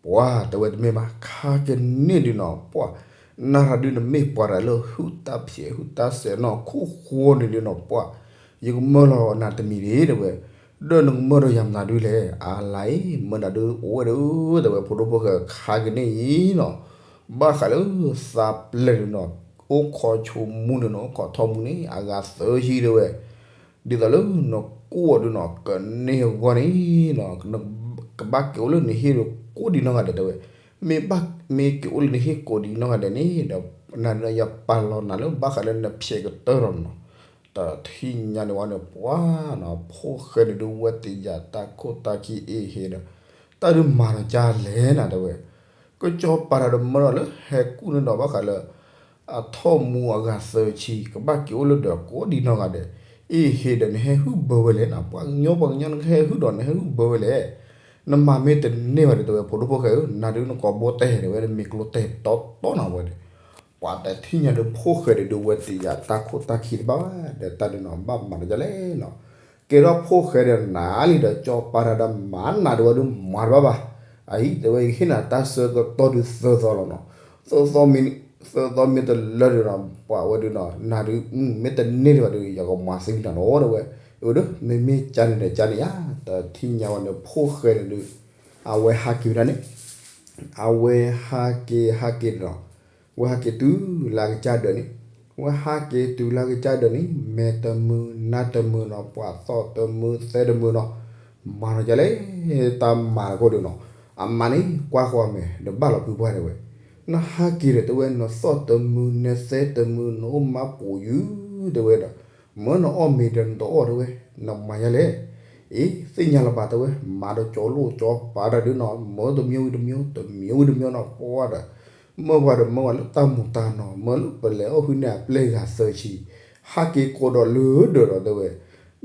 ပှၢ်တဲဝဲတမ့ၢ်ဘၣ် ခါကန့ၢ်ဒုးနီၤ ပှၢ် နၤတၢ်ဒုးနမ့ၢ်ပှၤတၢ်လၢဟုၣ်တၢ်ဖျဲးဟုၣ်တၢ်စဲးနီၤ ခိၣ်ဃိန့ၣ်ဒုးနီၤ ပှၢ် ယကမၢလီၤနၤတမံၤန့ၣ် တဲဝဲ, ဒီးနကမၢဒီးယၤမတၤဒုးလဲၣ် အလါအံၤ မၢနၤဒုးအိၣ်ဝဲဒုး တဲဝဲ ဖိဒိၣ်ဖိၣ်ဃဲ ခါကန့ၢ်အံၤနီၤ ဘၣ်ဃးလၢသးပျဲၢ်ဒုးနီၤ အိၣ်ခိးဆိးမူန့ၣ်နီၤ အိၣ်ခိးထီၣ်မူန့ၣ် အဂၤသၢဆံတဲဝဲ, ဒ်သိးလၢနကိးဒုးနီၤ ကန့ၢ်အဂီၢ်န့ၣ်နီၤ ကဘၣ်က့ၤအိၣ်လၢနဟံၣ်ဒီးကိးဒံးနီၢ်ဂၤဒဲးတဲဝဲ, မ့ၢ်ဘၣ် မ့ၢ်က့ၤအိၣ်လၢနဟံၣ်ကိးဒံးနီၢ်ဂၤဒဲးန့ၣ်ဒီး နၤဒုးယပာ်လီၤနၤလၢဘၣ်ဃးလၢနဖျဲးကတၢၢ်လီၤနီၤ, တထံၣ်ညါန့ၣ်ဝဲန့ၣ် ပှၢ်နီၤ ဖိၣ်ဃဲန့ၣ်ဒုးဝဲတယာ်တၢ်ခိၣ်တၢ်ခံအ့ဟ့ၣ်ဒီး တၢ်ဒုးမၤဒီးကၢ်လဲၣ်နၤတဲဝဲ ကစီၤပၤတၢ်ဒီးမၢဒီးလၢဟဲကူၣ်န့ၣ်ဒီးဘၣ်ဃးလၢ အထီၣ်မူအဂၤသၢဆံ ကဘၣ်က့ၤအိၣ်လၢဒီးကိးဒံးနီၢ်ဂၤဒဲး, အ့ဟ့ၣ်ဒီးနဟဲဟုၣ်ဘၢဝဲလဲၣ်နီၤ, ပှၤကညီပှၤကညီနကဟဲဟုၣ်ဒီးနဟဲဟုၣ်ဘၢဝဲလဲၣ်, နမၤမ့ၢ်တန့ၢ်ဘၣ်ဒီးတဲဝဲ ဖိဒိၣ်ဖိၣ်ဃဲဧၢ နၤဒုးနကိးဘိတဲတဲဝဲ နမ့ၢ်ကျိတဲတီတီနၤဝဲန့ၣ်, ပှၤတထံၣ်ညါဒုးဖိၣ်ဃဲဒုးဒုးဝဲတယာ်တၢ်ခိၣ်တၢ်ခံတဘၣ်ဘၣ် ဒီးတၢ်ဒုးနီၤဘၣ်မၤဒီးကၢ်လဲၣ်နီၤ, ကဲထီၣ်ဖိၣ်ဃဲဒီးနၤလံဒီး ကစီၤပၤတၢ်ဒီးမၤနၤဒုးဝဲဒုးမၤတဘၣ်ဘၣ် အအံၤ တဲဝဲယဟ့ၣ်နၤတၢ်ဆၢကတီၢ်ဒုးသၢသီလီၤနီၤ, သၢသီမ့ၢ် သၢသီမ့ၢ်တလၢဒုးနီၤ ပှၤဝဲဒုးနီၤ နၤဒုး မ့ၢ်တန့ၢ်ဒံးဘၣ်ဒီး ယကမၤသံနၤလီၤတဲဝဲ, အၢဒီး မ့မ့ၢ်ကၢ်န့ၣ်ဒီးကၢ်န့ၣ်ဧါ, တထံၣ်ညါဝဲန့ၣ် ဖိၣ်ဃဲန့ၣ်ဒုး အဝဲဟးက့ၤဝဲဒၣ်န့ၣ် အဝဲဟးက့ၤဟးက့ၤဒီးနီၤ, ဝဲဟးက့ၤတုၤလၢအကစၢ်ဒၢးန့ၣ်, ဝဲဟးက့ၤတုၤလၢအကစၢ်ဒၢးန့ၣ် မဲာ်တမုာ်နါတမုာ်နီၤ ပှၤသီၣ်တမုာ်သဲတမုာ်နီၤ, မၤနီၤကၢ်လဲၣ် တၢ်မၤတခိၣ်ဒုးနီၤ, အမါန့ၣ် ကွၢ်ဃီၤမဲာ် ဒီးဘၣ်လီၤဖုပှၢ်တဲဝဲ, နဟးက့ၤဒီးတဲဝဲ နသီၣ်တမုာ်နသဲတမုာ် နအိၣ်မါပူၤယုၢ်တဲဝဲဒီး, မၢနအီၣ်မ့ၤဒီးနတအီၣ်တဲဝဲ, နမၤယါလဲၣ် အ့ သ့ၣ်ညါလၢၤဘၣ်တဲဝဲ မၤဒီးကၠီလိၣ်ကၠီပၤတၢ်ဒုးနီၤ မၢတမံၤဝံၤတမံၤ တမံၤဝံၤတမံၤနီၤ ပှၢ်ဒီး မၢပှၤဒီးမၢပှၤလၢတၢ်မူၤတၢ်နီၤ မၢလၢပလဲၤအီၣ်ဟုၣ်န့ၢ်အပျဲၢ်ဂၤသၢဆံ, ဟးက့ၤကိးဒီးလၢဒၢးဒီးတဲဝဲ,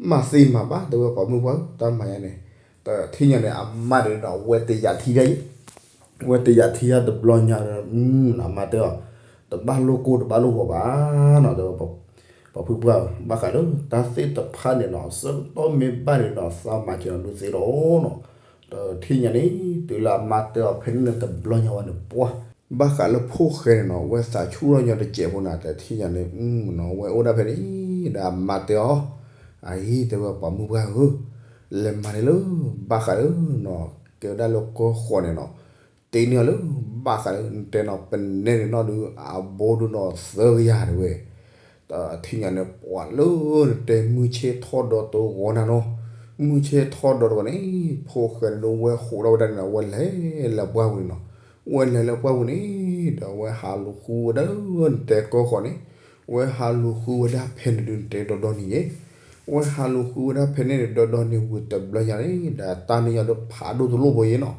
မၤသ့မၤဘၣ်တဲဝဲ ပှၤမုၢ်ပှၢ်ဧၢ တၢ်မၤယါန့ၣ်, တထံၣ်ညါန့ၣ် အမါဒုးဒီး ဝဲတယာ်ထံတၢ်ယဲ ဝဲတယာ်ထံတၢ်တဘျီညါဒီး အမါတဲအီၤ, တဘၣ်လိၣ်ကိၢ်တဘၣ်လိၣ်ဂီၤဘၣ်နီၤ တဲဝဲ, ပှၤဖုပှၢ်ဧၢ ဘၣ်ဃးလၢ တၢ်သ့ၣ်တဖၣ်န့ၣ်နီၤ ဆၢကတီၢ်မ့ၢ်ဘၣ်န့ၣ်ဒီး သးမၤစၢၤနၤဒုးသ့လီၤနီၤ, တထံၣ်ညါန့ၣ် တုၤလၢအမါတဲအီၤဖဲန့ၣ်တဘျီညါဝဲန့ၣ် ပှၢ် ဘၣ်ဃးလၢဖိၣ်ဃဲန့ၣ်နီၤ ဝဲသးဆူၣ်ထီၣ်ညီတစဲးဖိန့ၣ် တထံၣ်ညါန့ၣ် နီၤ ဝဲအိၣ်ဒၣ်ဖဲန့ၣ် ဒီးအမါတဲအီၤ, အအံၤ တဲဝဲပှၤမုၢ်ပှၢ်ဧၢ, လဲၤမၤန့ၣ်လၢ ဘၣ်ဃးလၢနီၤ ကဲဝဲဒၣ်လၢကီၢ်ဃိးန့ၣ်နီၤ, တ့န့ၢ်အီၤလၢဘၣ်ဃးလၢနတဲနီၤ ပနဲန့ၣ်နီၤဒုး အဘိဒုးနီၤသၢကယၤတဝဲ, တထံၣ်ညါန့ၣ် ပှၤလၢနတဲမုၢ်ဆ့ၣ်ထီၣ်ဒီးတဂီၤနၤနီၤ, မုၢ်ဆ့ၣ်ထီၣ်ဒီးတဂီၤန့ၣ် ဖိၣ်ဃဲန့ၣ်ဒုး ဝဲဟးထီၣ်ဝဲဒၣ်န့ၣ်နီၤ ဝဲလဲၤလၢပှၢ်ပူၤန့ၣ်နီၤ, ဝဲလဲၤလၢပှၢ်ပူၤန့ၣ် ဒီးဝဲဟးလူၤဃုဝဲဒၣ်လၢနတဲကီၢ်ဃိးန့ၣ်, ဝဲဟးလူၤဃုဝဲဒၣ်ဖဲန့ၣ်ဒုး နတဲဒီဒီန့ၣ်ယဲ ဝဲဟးလူၤဃုဝဲဒၣ်ဖဲန့ၣ်န့ၣ် ဒီဒီန့ၣ်ဝံၤတဘျီညါန့ၣ် ဒီးတၢ်န့ၣ်ညီဒီးဖးဒိၣ်တလိၣ်ဖိယဲနီၤ,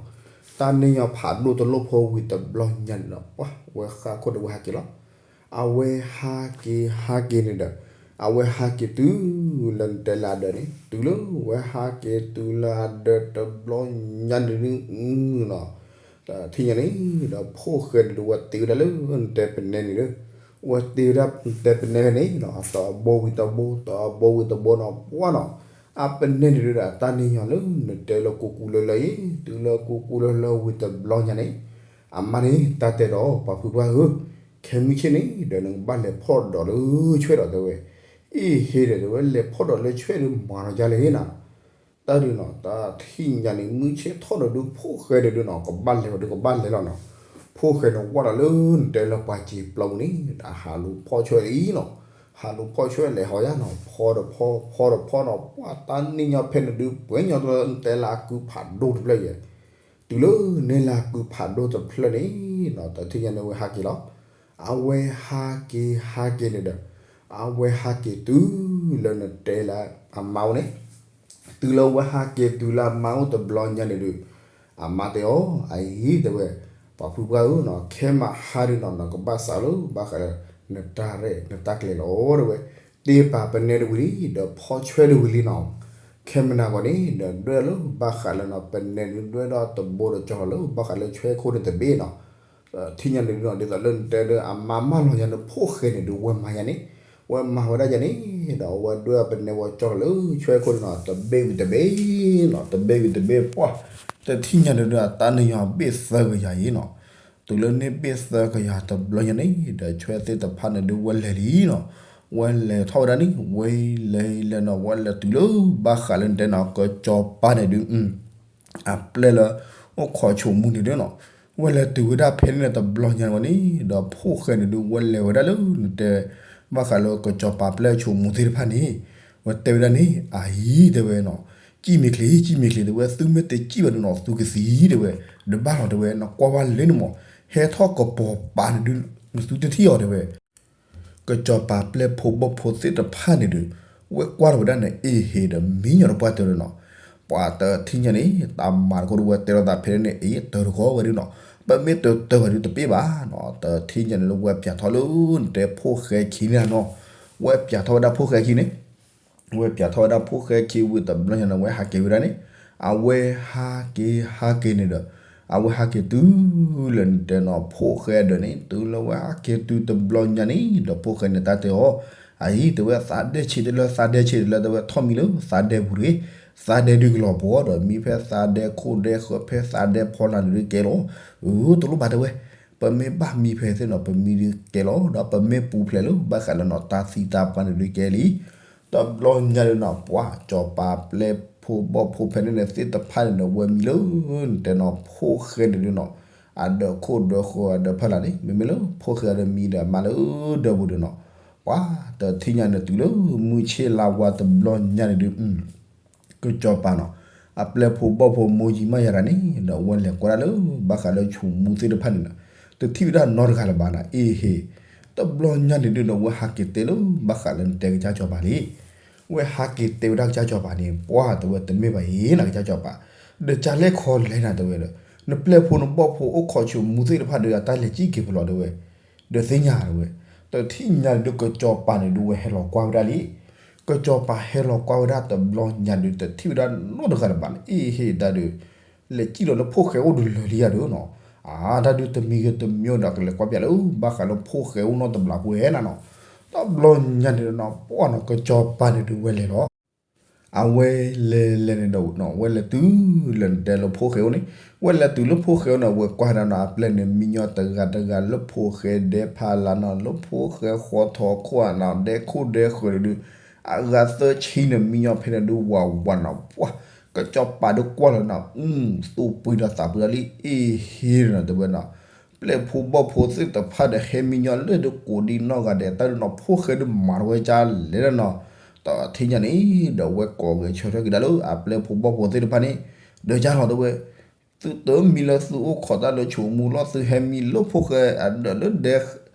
တၢ်န့ၣ်ညီဖးဒိၣ်တလိၣ်ဖိဝံၤတဘျီညါန့ၣ်ဒီး ပှၤဝဲဃၣ်ခိၣ်ဒီးဝဲဟးက့ၤလီၤ. အဝဲဟးက့ၤဟးက့ၤန့ၣ်ဒီး အဝဲဟးက့ၤတုၤလၢနတဲလၢအဒၢးန့ၣ် တုၤလၢဝဲဟးက့ၤတုၤလၢအဒၢးတဘျီညါန့ၣ်ဒုးနီၤ တထံၣ်ညါန့ၣ် ဒီးဖိၣ်ဃဲန့ၣ်ဒုးဝဲတ့ဝဲဒၣ်လၢနတဲပနဲန့ၣ်ဒီး, ဝဲတ့ဝဲဒၣ်တဲပနဲဖဲန့ၣ်နီၤ တဘိဝံၤတဘိ တဘိဝံၤတဘိနီၤ ပှၤနီၤ, အပနဲန့ၣ်ဒုးဒီး တၢ်န့ၣ်ညီလၢနတဲလၢကူကူလၢလၢယဲ တုၤလၢကူကူလၢလၢဝံၤတဘျီညါန့ၣ်, အမါန့ၣ် တၢ်တဲဒီး ပှၤဖုပှၢ်ဧၢ, ခဲမုၢ်ဆ့ၣ်န့ၣ်ဒီး နကဘၣ်လဲၤဖီၣ်ဒီးလၢဆွဲဒီးတဲဝဲ, အ့ဟ့ဒီး တဲဝဲ လဲၤဖီၣ်ဒီးလၢဆွဲဒီးမၤနီၤယါလဲၣ်နီၤ တၢ်ဒုးနီၤ တထံၣ်ညါန့ၣ် မုၢ်ဆ့ၣ်ထီၣ်ဒီးဒုး ဖိၣ်ဃဲဒီးဒုးနီၤ ကဘၣ်လဲၤဝဲဒုးကဘၣ်လဲၤလီၤနီၤ, ဖိၣ်ဃဲန့ၣ်ဝဲဒီးလၢနတဲလၢပှၤစံာ်ပျီပူၤန့ၣ် ဒီးဟးလူၤဖီၣ်ဆွဲလံနီၤ, ဟးလူၤဖီၣ်ဆွဲလဲၤဟီယါနီၤ ဖီတဖီ ဖီတဖီနီၤ ပှၤတၢ်န့ၣ်ညီဖဲန့ၣ်ဒုး ပှဲၤညီလၢနတဲလၢအကုဖးဒိၣ်တဖျၢၣ်ယဲ တုၤလၢန့ၢ်လၢအကုဖးဒိၣ်တဖျၢၣ်န့ၣ်နီၤ တထံၣ်ညါန့ၣ်ဝဲဟးက့ၤလီၤ. အဝဲဟးက့ၤဟးက့ၤန့ၣ်ဒီး အဝဲဟးက့ၤတုၤလၢနတဲလၢအမါအိၣ်န့ၣ်, တုၤလၢဝဲဟးက့ၤတုၤလၢအမါအိၣ်တဘျီညါန့ၣ်ဒုး အမါတဲအီၤ အအံၤတဲဝဲ, ပှၤဖုပှၢ်ဧၢနီၤ ခဲမးဟါဒုးနီၤ နကဘၣ်စးလၢဘၣ်ဃးလၢ နတၢ်ရဲၣ်နတၢ်ကျဲၤလီၤတဲဝဲ, တ့ပာ်ပနဲတဝံၤလံ ဒီးဖီၣ်ဆွဲတဝံၤလံနီၤ, ခဲမနၤဂီၤန့ၣ် ဒီးဒွဲၣ်လၢဘၣ်ဃးလၢနီၤ ပနဲန့ၣ်ဒွဲၣ်ဒီးတဘိဒီးကၠီလီၤလၢဘၣ်ဃးလၢဆွဲခိၣ်န့ၣ်တဘ့ၣ်နီၤ ထံၣ်ညါန့ၣ်ဒုးနီၤ ဒ်သိးလၢနတဲဒီး အမါမၢလီၤညါန့ၣ် ဖိၣ်ဃဲန့ၣ်ဒုး ဝဲမၤယါန့ၣ်, ဝဲမၤဝဲဒၣ်ယါန့ၣ် ဒီးအဝဲဒွဲၣ်အပနဲဝဲကၠီလီၤလၢဆွဲခိၣ်န့ၣ်နီၤ တဘ့ၣ်ဝံၤတဘ့ၣ်နီၤ တဘ့ၣ်ဝံၤတဘ့ၣ်ပှၢ်, တထံၣ်ညါန့ၣ်ဒုး အတၢ်န့ၣ်ညီဘ့ၣ်သၢကယၤအံၤနီၤ, တုၤလၢန့ၢ်ဘ့ၣ်သၢကယၤတဘျီညါန့ၣ် ဒီးဆွဲသ့ၣ်တဖၣ်န့ၣ်ဒုး ဝဲလဲၤလံနီၤ, ဝဲလဲၤထီၣ်ဝဲဒၣ်န့ၣ် ဝဲလဲၤလဲၤနီၤ ဝဲလဲၤတုၤလၢဘၣ်ဃးလၢနတဲနီၤ ကစီၤပၤန့ၣ်ဒုး အပျဲၢ်လၢ အိၣ်ခိးဆိးမူန့ၣ်ဒုးနီၤ, ဝဲလဲၤတုၤဝဲဒၣ်ဖဲန့ၣ်တဘျီညါန့ၣ်ဝဲန့ၣ် ဒီးဖိၣ်ဃဲန့ၣ်ဒုး ဝဲလဲၤဝဲဒၣ်လၢနတဲ ဘၣ်ဃးလၢကစီၤပၤပျဲၢ်ဆိးမူသ့ၣ်တဖၣ်န့ၣ်, ဝဲတဲဝဲဒၣ်န့ၣ် အအံၤတဲဝဲနီၤ, ကံၣ်မ့ၢ်ချ့ ကံၣ်မ့ၢ်ချ့ တဲဝဲ သုမ့ၢ်တကံၣ်ဘၣ်ဒုးနီၤ သုကသံတဲဝဲ, တဘၣ်လီၤတဲဝဲ နကွၢ်ဝဲလၢန့ၣ်မး ဟဲထီၣ်ကပီၤပာ်န့ၣ်ဒုး နသုတထံၣ်အီၤတဲဝဲ ကစီၤပၤပျဲၢ်ဖိဘီၣ်ဖိသ့ၣ်တဖၣ်န့ၣ်ဒီး ဝဲကွၢ်ထီၣ်ဝဲဒၣ်န့ၣ် အ့ဟ့ဒီးမံညီၤတပှၢ်တဲဝဲနီၤ, ပှၤတထံၣ်ညါန့ၣ် တၢ်မၤတခိၣ်ဒီးဝဲတဲလိာ်သးဖဲန့ၣ် အ့တၢၤတဂီၤဝဲဒုးနီၤ, ပမ့ၢ်တၢၤတၢၤဝဲဒုးတပ့ၢ်ဘၣ်နီၤ, တထံၣ်ညါန့ၣ်လၢဝဲပၠးထီၣ်လၢနတဲဖိၣ်ဃဲခံန့ၣ်နီၤ, ဝဲပၠးထီၣ်ဝဲဒၣ်ဖိၣ်ဃဲခံန့ၣ် ဝဲပၠးထီၣ်ဝဲဒၣ်ဖိၣ်ဃဲခံဝံၤတဘျီညါန့ၣ် ဝဲဟးက့ၤဝဲဒၣ်န့ၣ်, အဝဲဟးက့ၤဟးက့ၤန့ၣ်ဒီး အဝဲဟးက့ၤတုၤလၢနတဲနီၤ ဖိၣ်ဃဲဒၢးန့ၣ် တုၤလၢဝဲဟးက့ၤတုၤတဘျီညါန့ၣ် ဒီးဖိၣ်ဃဲန့ၣ်တၢ်တဲအီၤ, အအံၤတဲဝဲသးဒဲးဆံးတလၢ သးဒဲးဆံးတလၢ တဲဝဲထီၣ်မံလၢသးဒဲးပူၤတဂ့ၤ, သးဒဲးဒုးကလီၤပှီၤဒီး မံဖဲသးဒဲးခိၣ်ဒဲးဃၢၤ ဖဲသးဒဲးဖီလာ်န့ၣ်ဒုးကဲလီၤ, အၢ တလိၣ်ဘၣ်တဲဝဲ ပမ့ၢ်ဘၣ်မံဖဲသ့ၣ်နီၤ ပမံဒုးကဲလီၤ ဒီးပမ့ၢ်ပူၤဖျဲးလၢဘၣ်ဃးလၢနီၤ တၢ်သံတၢ်ပှၢ်န့ၣ်ဒုးကဲလံ, တဘျီညါဒုးနီၤ ပှၤစီၤပၤပျဲၢ်ဖိဘီၣ်ဖိဖဲန့ၣ်န့ၣ်သ့ၣ်တဖၣ်န့ၣ်ဒီး ဝဲမံလၢနတဲနီၤ ဖိၣ်ဃဲန့ၣ်ဒုးနီၤ အဒၢးခိၣ်ဒၢးဃၢၤအဒၢးဖီလာ်န့ၣ် မ့မ့ၢ်လၢဖိၣ်ဃဲဒီးမံဒီးအမါလၢဒၢးပူၤဒုးနီၤ, ပှၤတထံၣ်ညါန့ၣ်တုၤလၢမုၢ်ဆ့ၣ်လါဝါတဘျီညါန့ၣ်ဒုး ကစီၤပၤနီၤ အပျဲၢ်ဖိဘီၣ်ဖိမိၢ်ယံၤမးယၤတၢ်န့ၣ် ဒီးဝဲလဲၤကွၢ်ဒၣ်လၢဘၣ်ဃးလၢဆိးမူသ့ၣ်တဖၣ်န့ၣ်နီၤ တထံၣ်ဝဲဒၣ်နီတဂၤလၢၤဘၣ်နီၤ အ့ဟ့, တဘျီညါန့ၣ်ဒုးဒီး ဝဲဟးက့ၤတဲလၢဘၣ်ဃးလၢနတဲကစၢ်စီၤပၤလံ, ဝဲဟးက့ၤတဲဝဲဒၣ်ကစၢ်စီၤပၤန့ၣ် ပှၤတဲဝဲတမ့ၢ်ဘၣ်အံၤနီၤ ကစၢ်စီၤပၤ, ဒီးကလဲၣ်ခီလဲၣ်နၤတဲဝဲဒီး နပျဲၢ်ဖိနဘီၣ်ဖိအိၣ်ခိးဆိးမူသ့ၣ်တဖၣ်ဒီး အတၢ်လဲၤကံၣ်က့ၤဖဲလဲၣ်တဲဝဲ ဒီးသ့ၣ်ညါတဲဝဲ, တထံၣ်ညါန့ၣ်ဒုး ကစီၤပၤန့ၣ်ဒုး ဝဲဟဲလီၤကွၢ်ဝဲဒၣ်လံ. ကစီၤပၤဟဲလီၤကွၢ်ဝဲဒၣ်တဘျီညါဒုး တထံၣ်ဝဲဒၣ်နီတဂၤလၢၤဘၣ်န့ၣ် အ့ဟ့ဒၣ်ဒီး လဲၤကံၣ်လီၤလၢဖိၣ်ဃဲအိၣ်ဒုးလၢာ်လံယၤဒီးနီၤ, အါ တၢ်ဒုးတမံၤဂ့ၤတမံၤဒီး ကလဲၤကွၢ်ပၠးလၢဘၣ်ဃးလၢဖိၣ်ဃဲအိၣ်နီတဘျီပှဲၤနၤနီၤ, တဘျီညါန့ၣ်ဒီးနီၤ ပှၤနီၤ ကစီၤပၤန့ၣ်ဒုးဝဲလဲၤလီၤ အဝဲလဲၤလဲၤန့ၣ်ဒီး ဝဲလဲၤတုၤလၢနတဲလၢဖိၣ်ဃဲအိၣ်န့ၣ်, ဝဲလဲၤတုၤလၢဖိၣ်ဃဲအိၣ်န့ၣ် ဝဲကွၢ်ဒၣ်နီၤ အပျဲၢ်န့ၣ် မံညီတဂၤတဂၤလၢဖိၣ်ဃဲဒဲးဖီလာ်နီၤ လၢဖိၣ်ဃဲဃီထီၣ်ခိၣ်နီၤ ဒဲးခိၣ်ဒဲးဃၢၤန့ၣ်ဒုး အဂၤသၢဆံန့ၣ် မံညီဖဲန့ၣ်ဒုး ဝးဝးနီၤ ပှၤ ကစီၤပၤဒုးကွၢ်လီၤနီၤ အူ သူၣ်ပှ့ၤဒီးသးပှ့ၤဒီးလံ အ့ၣ်ဟ့နီၤ တဲဝဲနီၤ, ပျဲၢ်ဖိဘီၣ်ဖိသ့ၣ်တဖၣ်ဒီး ဟဲမံညီလၢဒုးကိးဒံနီၢ်ဂၤဒဲး တၢ်ဒုးနီၤဖိၣ်ဃဲဒုးမၤတဝဲကၢ်လဲၣ်လၢနီၤ, တထံၣ်ညါန့ၣ် ဒီးဝဲကိးဂဲၤဆၢထၢၣ်က့ၤဒၣ်လၢအပျဲၢ်ဖိဘီၣ်ဖိသ့ၣ်တဖၣ်န့ၣ် ဒီးကၢ်လီၤတဲဝဲ သုတမံလၢသုအိၣ်ခိးတၢ်လၢဆိးမူလီၤ သုဟဲမံလၢဖိၣ်ဃဲအဒၢးလၢဒဲ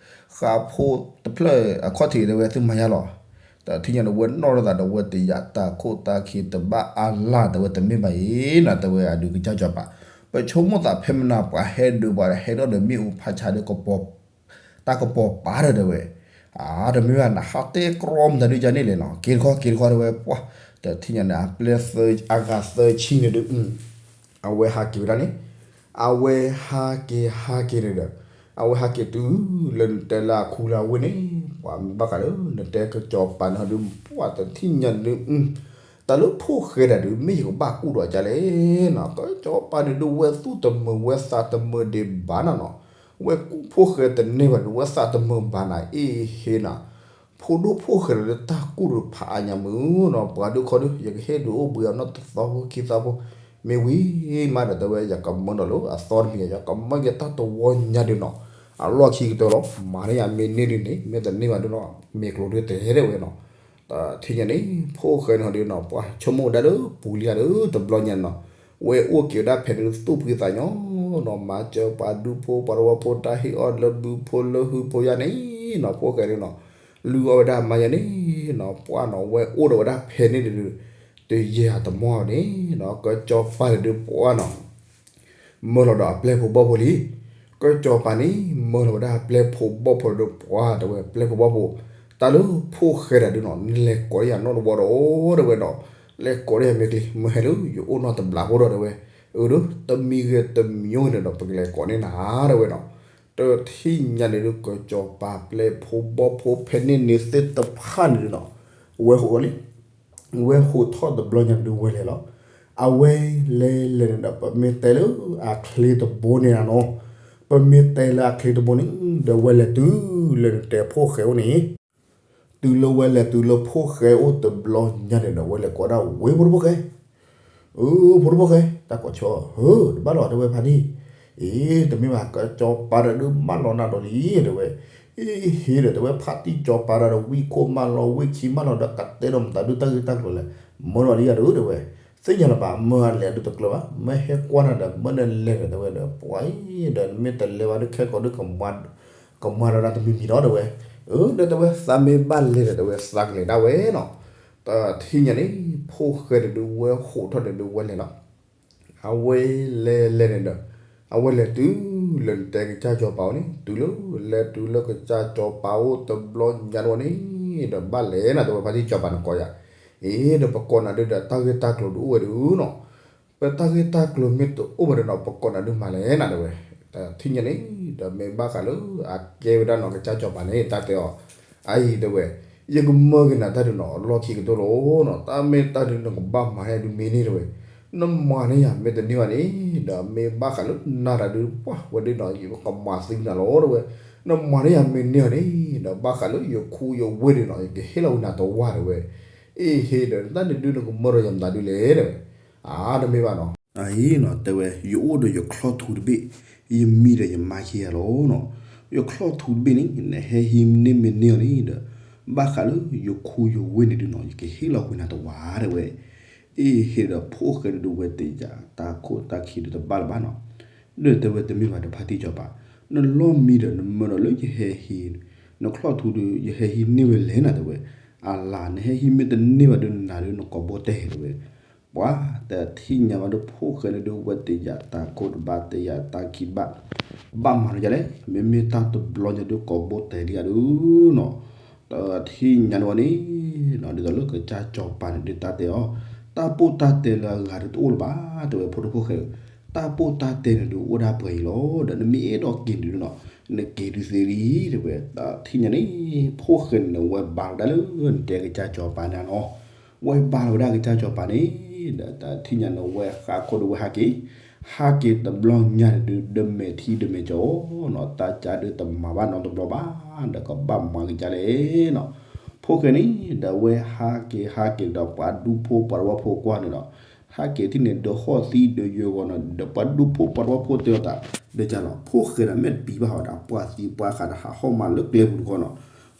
ဃးဖိတဖျၢၣ်အခီၣ်ထံးတဲဝဲ သုမၤယါလီၤ, တထံၣ်ညါန့ၣ် ဝဲနီၣ်ထီၣ်သးဒီးဝဲတယာ် တၢ်ခိၣ်တၢ်ခံတဘၣ်အါလၢ် တဲဝဲတမ့ၢ်ဘၣ်အံၤနီၤ တဲဝဲအဒုးကစၢ်စီၤပၤ, ပဆိကမိၣ်သးဖဲမနၤပှၤဟဲဒုးပှၤဒီးဟဲထီၣ်ဒီးမ့ၣ်အူဖးဆါဒီးကပီၤ တၢ်ကပီၤပာ်ဒီးတဲဝဲ, အါ တမ့ၢ်ဘၣ်နဟးတဲကြီမတၤဒုးကန့ၣ်လဲၣ်နီၤ က့ၤတခီက့ၤတခီတဲဝဲပှၢ်, တထံၣ်ညါန့ၣ် အပျဲၢ်သၢ အဂၤသၢဆံန့ၣ်ဒုး အဝဲဟးက့ၤဝဲဒၣ်န့ၣ်, အဝဲဟးက့ၤဟးက့ၤန့ၣ်ဒီး အဝဲဟးက့ၤတုၤလၢနတဲလၢအခူလၢအဝ့ၢ်န့ၣ်, ပှၤမ့ၢ်ဘၣ်ဃးလၢနတဲကစီၤပၤန့ၣ်ဟီဒုး ပှၢ်တထံၣ်ညါဒုး, တၢ်လၢဖိၣ်ဃဲဒၣ်ဒုး မ့ၢ်ယကဘၣ်ကူၣ်ဒီးကလဲၣ်နီၤ ကစီၤပၤန့ၣ်ဒုး ဝဲသူၣ်တမုာ်ဝဲသးတမုာ်ဒံးဘၣ်နၤနီၤ, ဝဲကူၣ်ဖိၣ်ဃဲတန့ၢ်ဘၣ်ဒုး ဝဲသးတမုာ်ဘၣ်နၤ အ့ၣ်ဟ့နၤ ဖိဒိၣ်ဖိၣ်ဃဲဒီးတၢ်ကူၣ်ဒုးဖးအါညါမုၢ်နီၤ ပှၤဒုးခီဒုး ယကဟ့ၣ်ဒုးအိၣ်ဘှံးအီၤနီတသီဖိခံသီဖိ, မ့ၢ်ဝံၤမးဒီးတဲဝဲ ယကမၢဒီးလၢအသီတမံၤ ယကမၢက့ၤတၢ်တဝီညါဒုးနီၤ, အလီၢ်ခံကတၢၢ်လီၤ မၤန့ၢ်ယၤမ့ၢ်န့ၢ်ဒုးန့ၣ် မ့ၢ်တန့ၢ်ဘၣ်ဒုးနီၤ မ့ၢ်ကျိၤဒုးတဲဒၣ်ဝဲနီၤ, တထံၣ်ညါန့ၣ် ဖိၣ်ဃဲန့ၣ်ဟီဒုးနီၤ ပှၤဆိကမိၣ်ဒၣ်လၢပူၤလံဧါဒုး တဘျီညါနီၤ, ဝဲအိၣ်က့ၤဝဲဒၣ်ဖဲန့ၣ်သူၣ်ဖှံသးညီနီၤ မၤစၢၤပှၤဒူဖိပှၤတဝီဖိတၢ်ဟ့ၣ်အီၣ်လၢဘုဖိလၢဟုဖိယါန့ၣ်နီၤ ဖိၣ်ဃဲဒုးနီၤ, လုၢ်အီၣ်ဝဲဒၣ်မါယါန့ၣ်နီၤ ပှၢ်နီၤ ဝဲအိၣ်ဒီးဝဲဒၣ်ဖဲန့ၣ်ဒုး တယဲၢ်အတမီၢ်န့ၣ်နီၤ ကစီၤပၤန့ၣ်ဒုးပှၢ်နီၤ မၢလီၤဒီးအပျဲၢ်ဖိဘီၣ်ဖိလံ, ကစီၤပၤန့ၣ် မၢလီၤဝဲဒၣ်အပျဲၢ်ဖိဘီၣ်ဖိဒီးပှၢ်တဲဝဲ ပျဲၢ်ဖိဘီၣ်ဖိ, တၢ်လၢဖိၣ်ဃဲဒၣ်ဒုးနီၤ နလဲၤကိးန့ၢ်ယၤနီတဝီဒီး တဲဝဲနီၤ, လဲၤကိးန့ၢ်ယၤမ့ၢ်ကျံၤ မၢဟဲလၢယအိၣ်နီတဘျီဖိဒီးတဲဝဲ, အၢဒုး တမံၤဂ့ၤတမံၤဂ့ၤန့ၣ်ဒီး ပကလဲၤကိးန့ၢ်နၤ တဲဝဲနီၤ, တထံၣ်ညါန့ၣ်ဒုး ကစီၤပၤပျဲၢ်ဖိဘီၣ်ဖိဖဲန့ၣ်န့ၣ်သ့ၣ်တဖၣ်န့ၣ်ဒုးနီၤ, ဝဲဟိးလံ ဝဲဟိးထီၣ်တဘျီညါဒုးဝဲလဲၤလီၤ, အဝဲလဲၤလဲၤန့ၣ်ဒီး ပမ့ၢ်တဲလၢအချ့တဘိန့ၣ်နီၤ, ပမ့ၢ်တဲလၢအချ့တဘိန့ၣ် ဒီးဝဲလဲၤတုၤလၢနတဲဖိၣ်ဃဲအိၣ်န့ၣ်, တုၤလၢဝဲလဲၤတုၤလၢဖိၣ်ဃဲအိၣ်တဘျီညါန့ၣ်ဒီး ဝဲလဲၤကိးဒၣ်ဝဲဖိဒိၣ်ဖိၣ်ဃဲ, အၢ ဖိဒိၣ်ဖိၣ်ဃဲ တၢ်ကိးဆၢ ဧၢ တဘၣ်လီၤတဲဝဲဖါတံၢ်, အ့ တမ့ၢ်ဘၣ် ကစီၤပၤဒီးဒုးမၢလီၤနၤဒီးလံ တဲဝဲ, အ့ ဟ့ဒီးတဲဝဲ ဖါတံၢ်စီၤပၤဒီး ဝံၢ်ခိၣ်မၢလီၤ ဝံၢ်ခံမၢလီၤဒီး ကတဲဒီးမတၤဒုးတၢ်ဂ့ၢ်တၢ်ကျိၤလဲၣ်, မၢလီၤလံယၤဒုးတဲဝဲ, သ့ၣ်ညါလၢၤဘၣ် မၢအလဲၤဒုးတကျၢၤဘၣ် မၢဟဲကွၢ်နၤဒီး မၢနလဲၤဒီးတဲဝဲဒီး ပှၤအံၤဒီး နမ့ၢ်တလဲၤဘၣ်ဒုး ခဲကိာ်ဒုး ကမၤဒီးနၤတမံၤမံၤဒီးတဲဝဲ, အၢ ဒီးတဲဝဲ သးမ့ၢ်ဘၣ်လဲၤဒီးတဲဝဲ သးကလဲၤဒၣ်ဝဲနီၤ, တထံၣ်ညါန့ၣ် ဖိၣ်ဃဲန့ၣ်ဒုးဝဲဟိးထီၣ်န့ၣ်ဒုးဝဲလဲၤလီၤ, အဝဲလဲၤလဲၤန့ၣ်ဒီး အဝဲလဲၤတုၤလၢနတဲကစၢ်စီၤပၤအိၣ်န့ၣ် တုၤလၢ လဲၤတုၤလၢကစၢ်စီၤပၤအိၣ်တဘျီညါန့ၣ်ဒီး ဘၣ်လဲၤနၤတဲဝဲ ဖါတံၢ်စီၤပၤန့ၣ်ကိးယၤ, အ့ ဒီးပကိးနၤဒုးဒီးတၢ်ဂ့ၢ်တၢ်ကျိၤဒုးအိၣ်ဝဲဒုးနီၤ, ပတၢ်ဂ့ၢ်တၢ်ကျိၤမ့ၢ်တအိၣ်ဝဲဒီးနီၤ ပကိးနၤဒုးမၤလဲၣ်နၤတဲဝဲ, တထံၣ်ညါန့ၣ် ဒီးမ့ၢ်ဘၣ်ဃးလၢအကဲဝဲဒၣ်နီၤ ကစၢ်စီၤပၤန့ၣ် တၢ်တဲအီၤ, အအံၤတဲဝဲ, ယကမၢက့ၤနၤတၢ်ဒုးနီၤ အလီၢ်ခံကတၢၢ်လီၤနီၤ တၢ်မ့ၢ်တၢ်ဒုးနကဘၣ်မၤန့ၢ်ဒုးမ့ၢ်န့ၢ်တဲဝဲ, နမၤန့ၢ်ယၤမ့ၢ်တန့ၢ်ဘၣ်န့ၣ် ဒီးမ့ၢ်ဘၣ်ဃးလၢနၤတၢ်ဒုးပှၢ်ဝဲဒုးနီၤ ယကမၤသံနၤလီၤတဲဝဲ, နမၤန့ၢ်ယၤမ့ၢ်န့ၢ်န့ၣ် ဒီးဘၣ်ဃးလၢယခူယဝ့ၢ်ဒုးနီၤ ယကဟ့ၣ်လီၤဝဲနၤတဝၢ်တဲဝဲ, အ့ဟ့ဒီး တၢ်န့ၣ်ဒုးနကမၢဒီးယၤမတၤဒုးလဲၣ်တဲဝဲ, အါ တမ့ၢ်ဘၣ်နီၤ အအံၤနီၤ တဲဝဲ ယအိၣ်ဒီးယချီၣ်ထူတဘ့ၣ်, ယမံဒီးယမါခံဂၤလီၤနီၤ, ယချီၣ်ထူတဘ့ၣ်န့ၣ် နဟဲဟံးန့ၢ်မ့ၢ်န့ၢ်အီၤန့ၣ်ဒီး ဘၣ်ဃးလၢယခူယဝ့ၢ်န့ၣ်ဒုးနီၤ ယကဟ့ၣ်လီၤဝဲနၤတဝၢ်တဲဝဲ, အ့ဟ့ဒီးဖိၣ်ဃဲန့ၣ်ဒုးဝဲတယာ် တၢ်ခိၣ်တၢ်ခံဒုးတဘၣ်လၢၤဘၣ်နီၤ, ဒီးတဲဝဲတမ့ၢ်ဘၣ်ဒီးဖါတံၢ်စီၤပၤ, နလီၢ်မံဒီးနမၢဒီးလၢယဟဲဟံး, နချီၣ်ထူဒုး ယဟဲဟံးန့ၢ်ဝဲလဲၣ်နၤတဲဝဲ, အလါ နဟဲဟံးမ့ၢ်တန့ၢ်ဘၣ်ဒုးနၤဒုးနကိာ်ဘိတဲတဲဝဲ ပှၤတထံၣ်ညါဘၣ်ဒီးဖိၣ်ဃဲန့ၣ်ဒုးဝဲတယာ်တၢ်ခိၣ်တဘၣ်တယာ်တၢ်ခံတဘၣ်, ဘၣ်မၤလၢယၤလဲၣ် မ့မ့ၢ်တၢ်တဘျီညါဒုးကိာ်ဘိတဲလံယၤဒုးနီၤ, တထံၣ်ညါန့ၣ်ဝဲန့ၣ်, ဒ်သိးလၢကစၢ်စီၤပၤန့ၣ်ဒုးတၢ်တဲအီၤ, တၢ်ပိၢ်တၢ်တဲလၢအဂၤဒုးတအိၣ်လၢၤဘၣ် တဲဝဲဖိဒိၣ်ဖိၣ်ဃဲ, တၢ်ပိၢ်တၢ်တဲန့ၣ်ဒုးအိၣ်ဒၣ်ပှဲၤအံၤလီၤ ဒီးနမ့ၢ်အဲၣ်ဒိးက့ၤန့ၣ်ဒုးနီၤ, နက့ၤဒုးသ့လံ တဲဝဲ, တထံၣ်ညါန့ၣ် ဖိၣ်ဃဲန့ၣ်ဝဲဘါလီၤဒၣ်လၢနတဲကစၢ်စီၤပၤန့ၣ်နီၤ, ဝဲဘါလီၤဝဲဒၣ်ကစၢ်စီၤပၤန့ၣ်, ဒီးတထံၣ်ညါန့ၣ်ဝဲဃးခိၣ်ဒီးဝဲဟးက့ၤ, ဟးက့ၤတဘျီညါန့ၣ်ဒုး ဒမဲာ်ထံဒမဲာ်ကၠီနီၤ တၢ်ကၢ်ဒုးတမၤဘၣ်နီတဘျီဘၣ်, ဒီးကဘၣ်မၤကစၢ်လဲၣ်နီၤ, ဖိၣ်ဃဲန့ၣ် ဒီးဝဲဟးက့ၤဟးက့ၤဒီးပှၤဒူဖိပှၤတဝီဖိကွၢ်န့ၣ်ဒီး, ဟးက့ၤထံၣ်န့ၣ် ဒီးဟီၣ်သံဒီးယွဲၢ်ဂီၤနီၤ ဒီးပှၤဒူဖိပှၤတဝီဖိတဲအီၤသး, ဒီးကလီၤ ဖိၣ်ဃဲဒီးမ့ၢ်တပံၤဘၣ်ဟီဒီး ပှၤသံပှၤဃးဒီးဟးဟီၣ်မးလၢကျဲပူၤတခီနီၤ,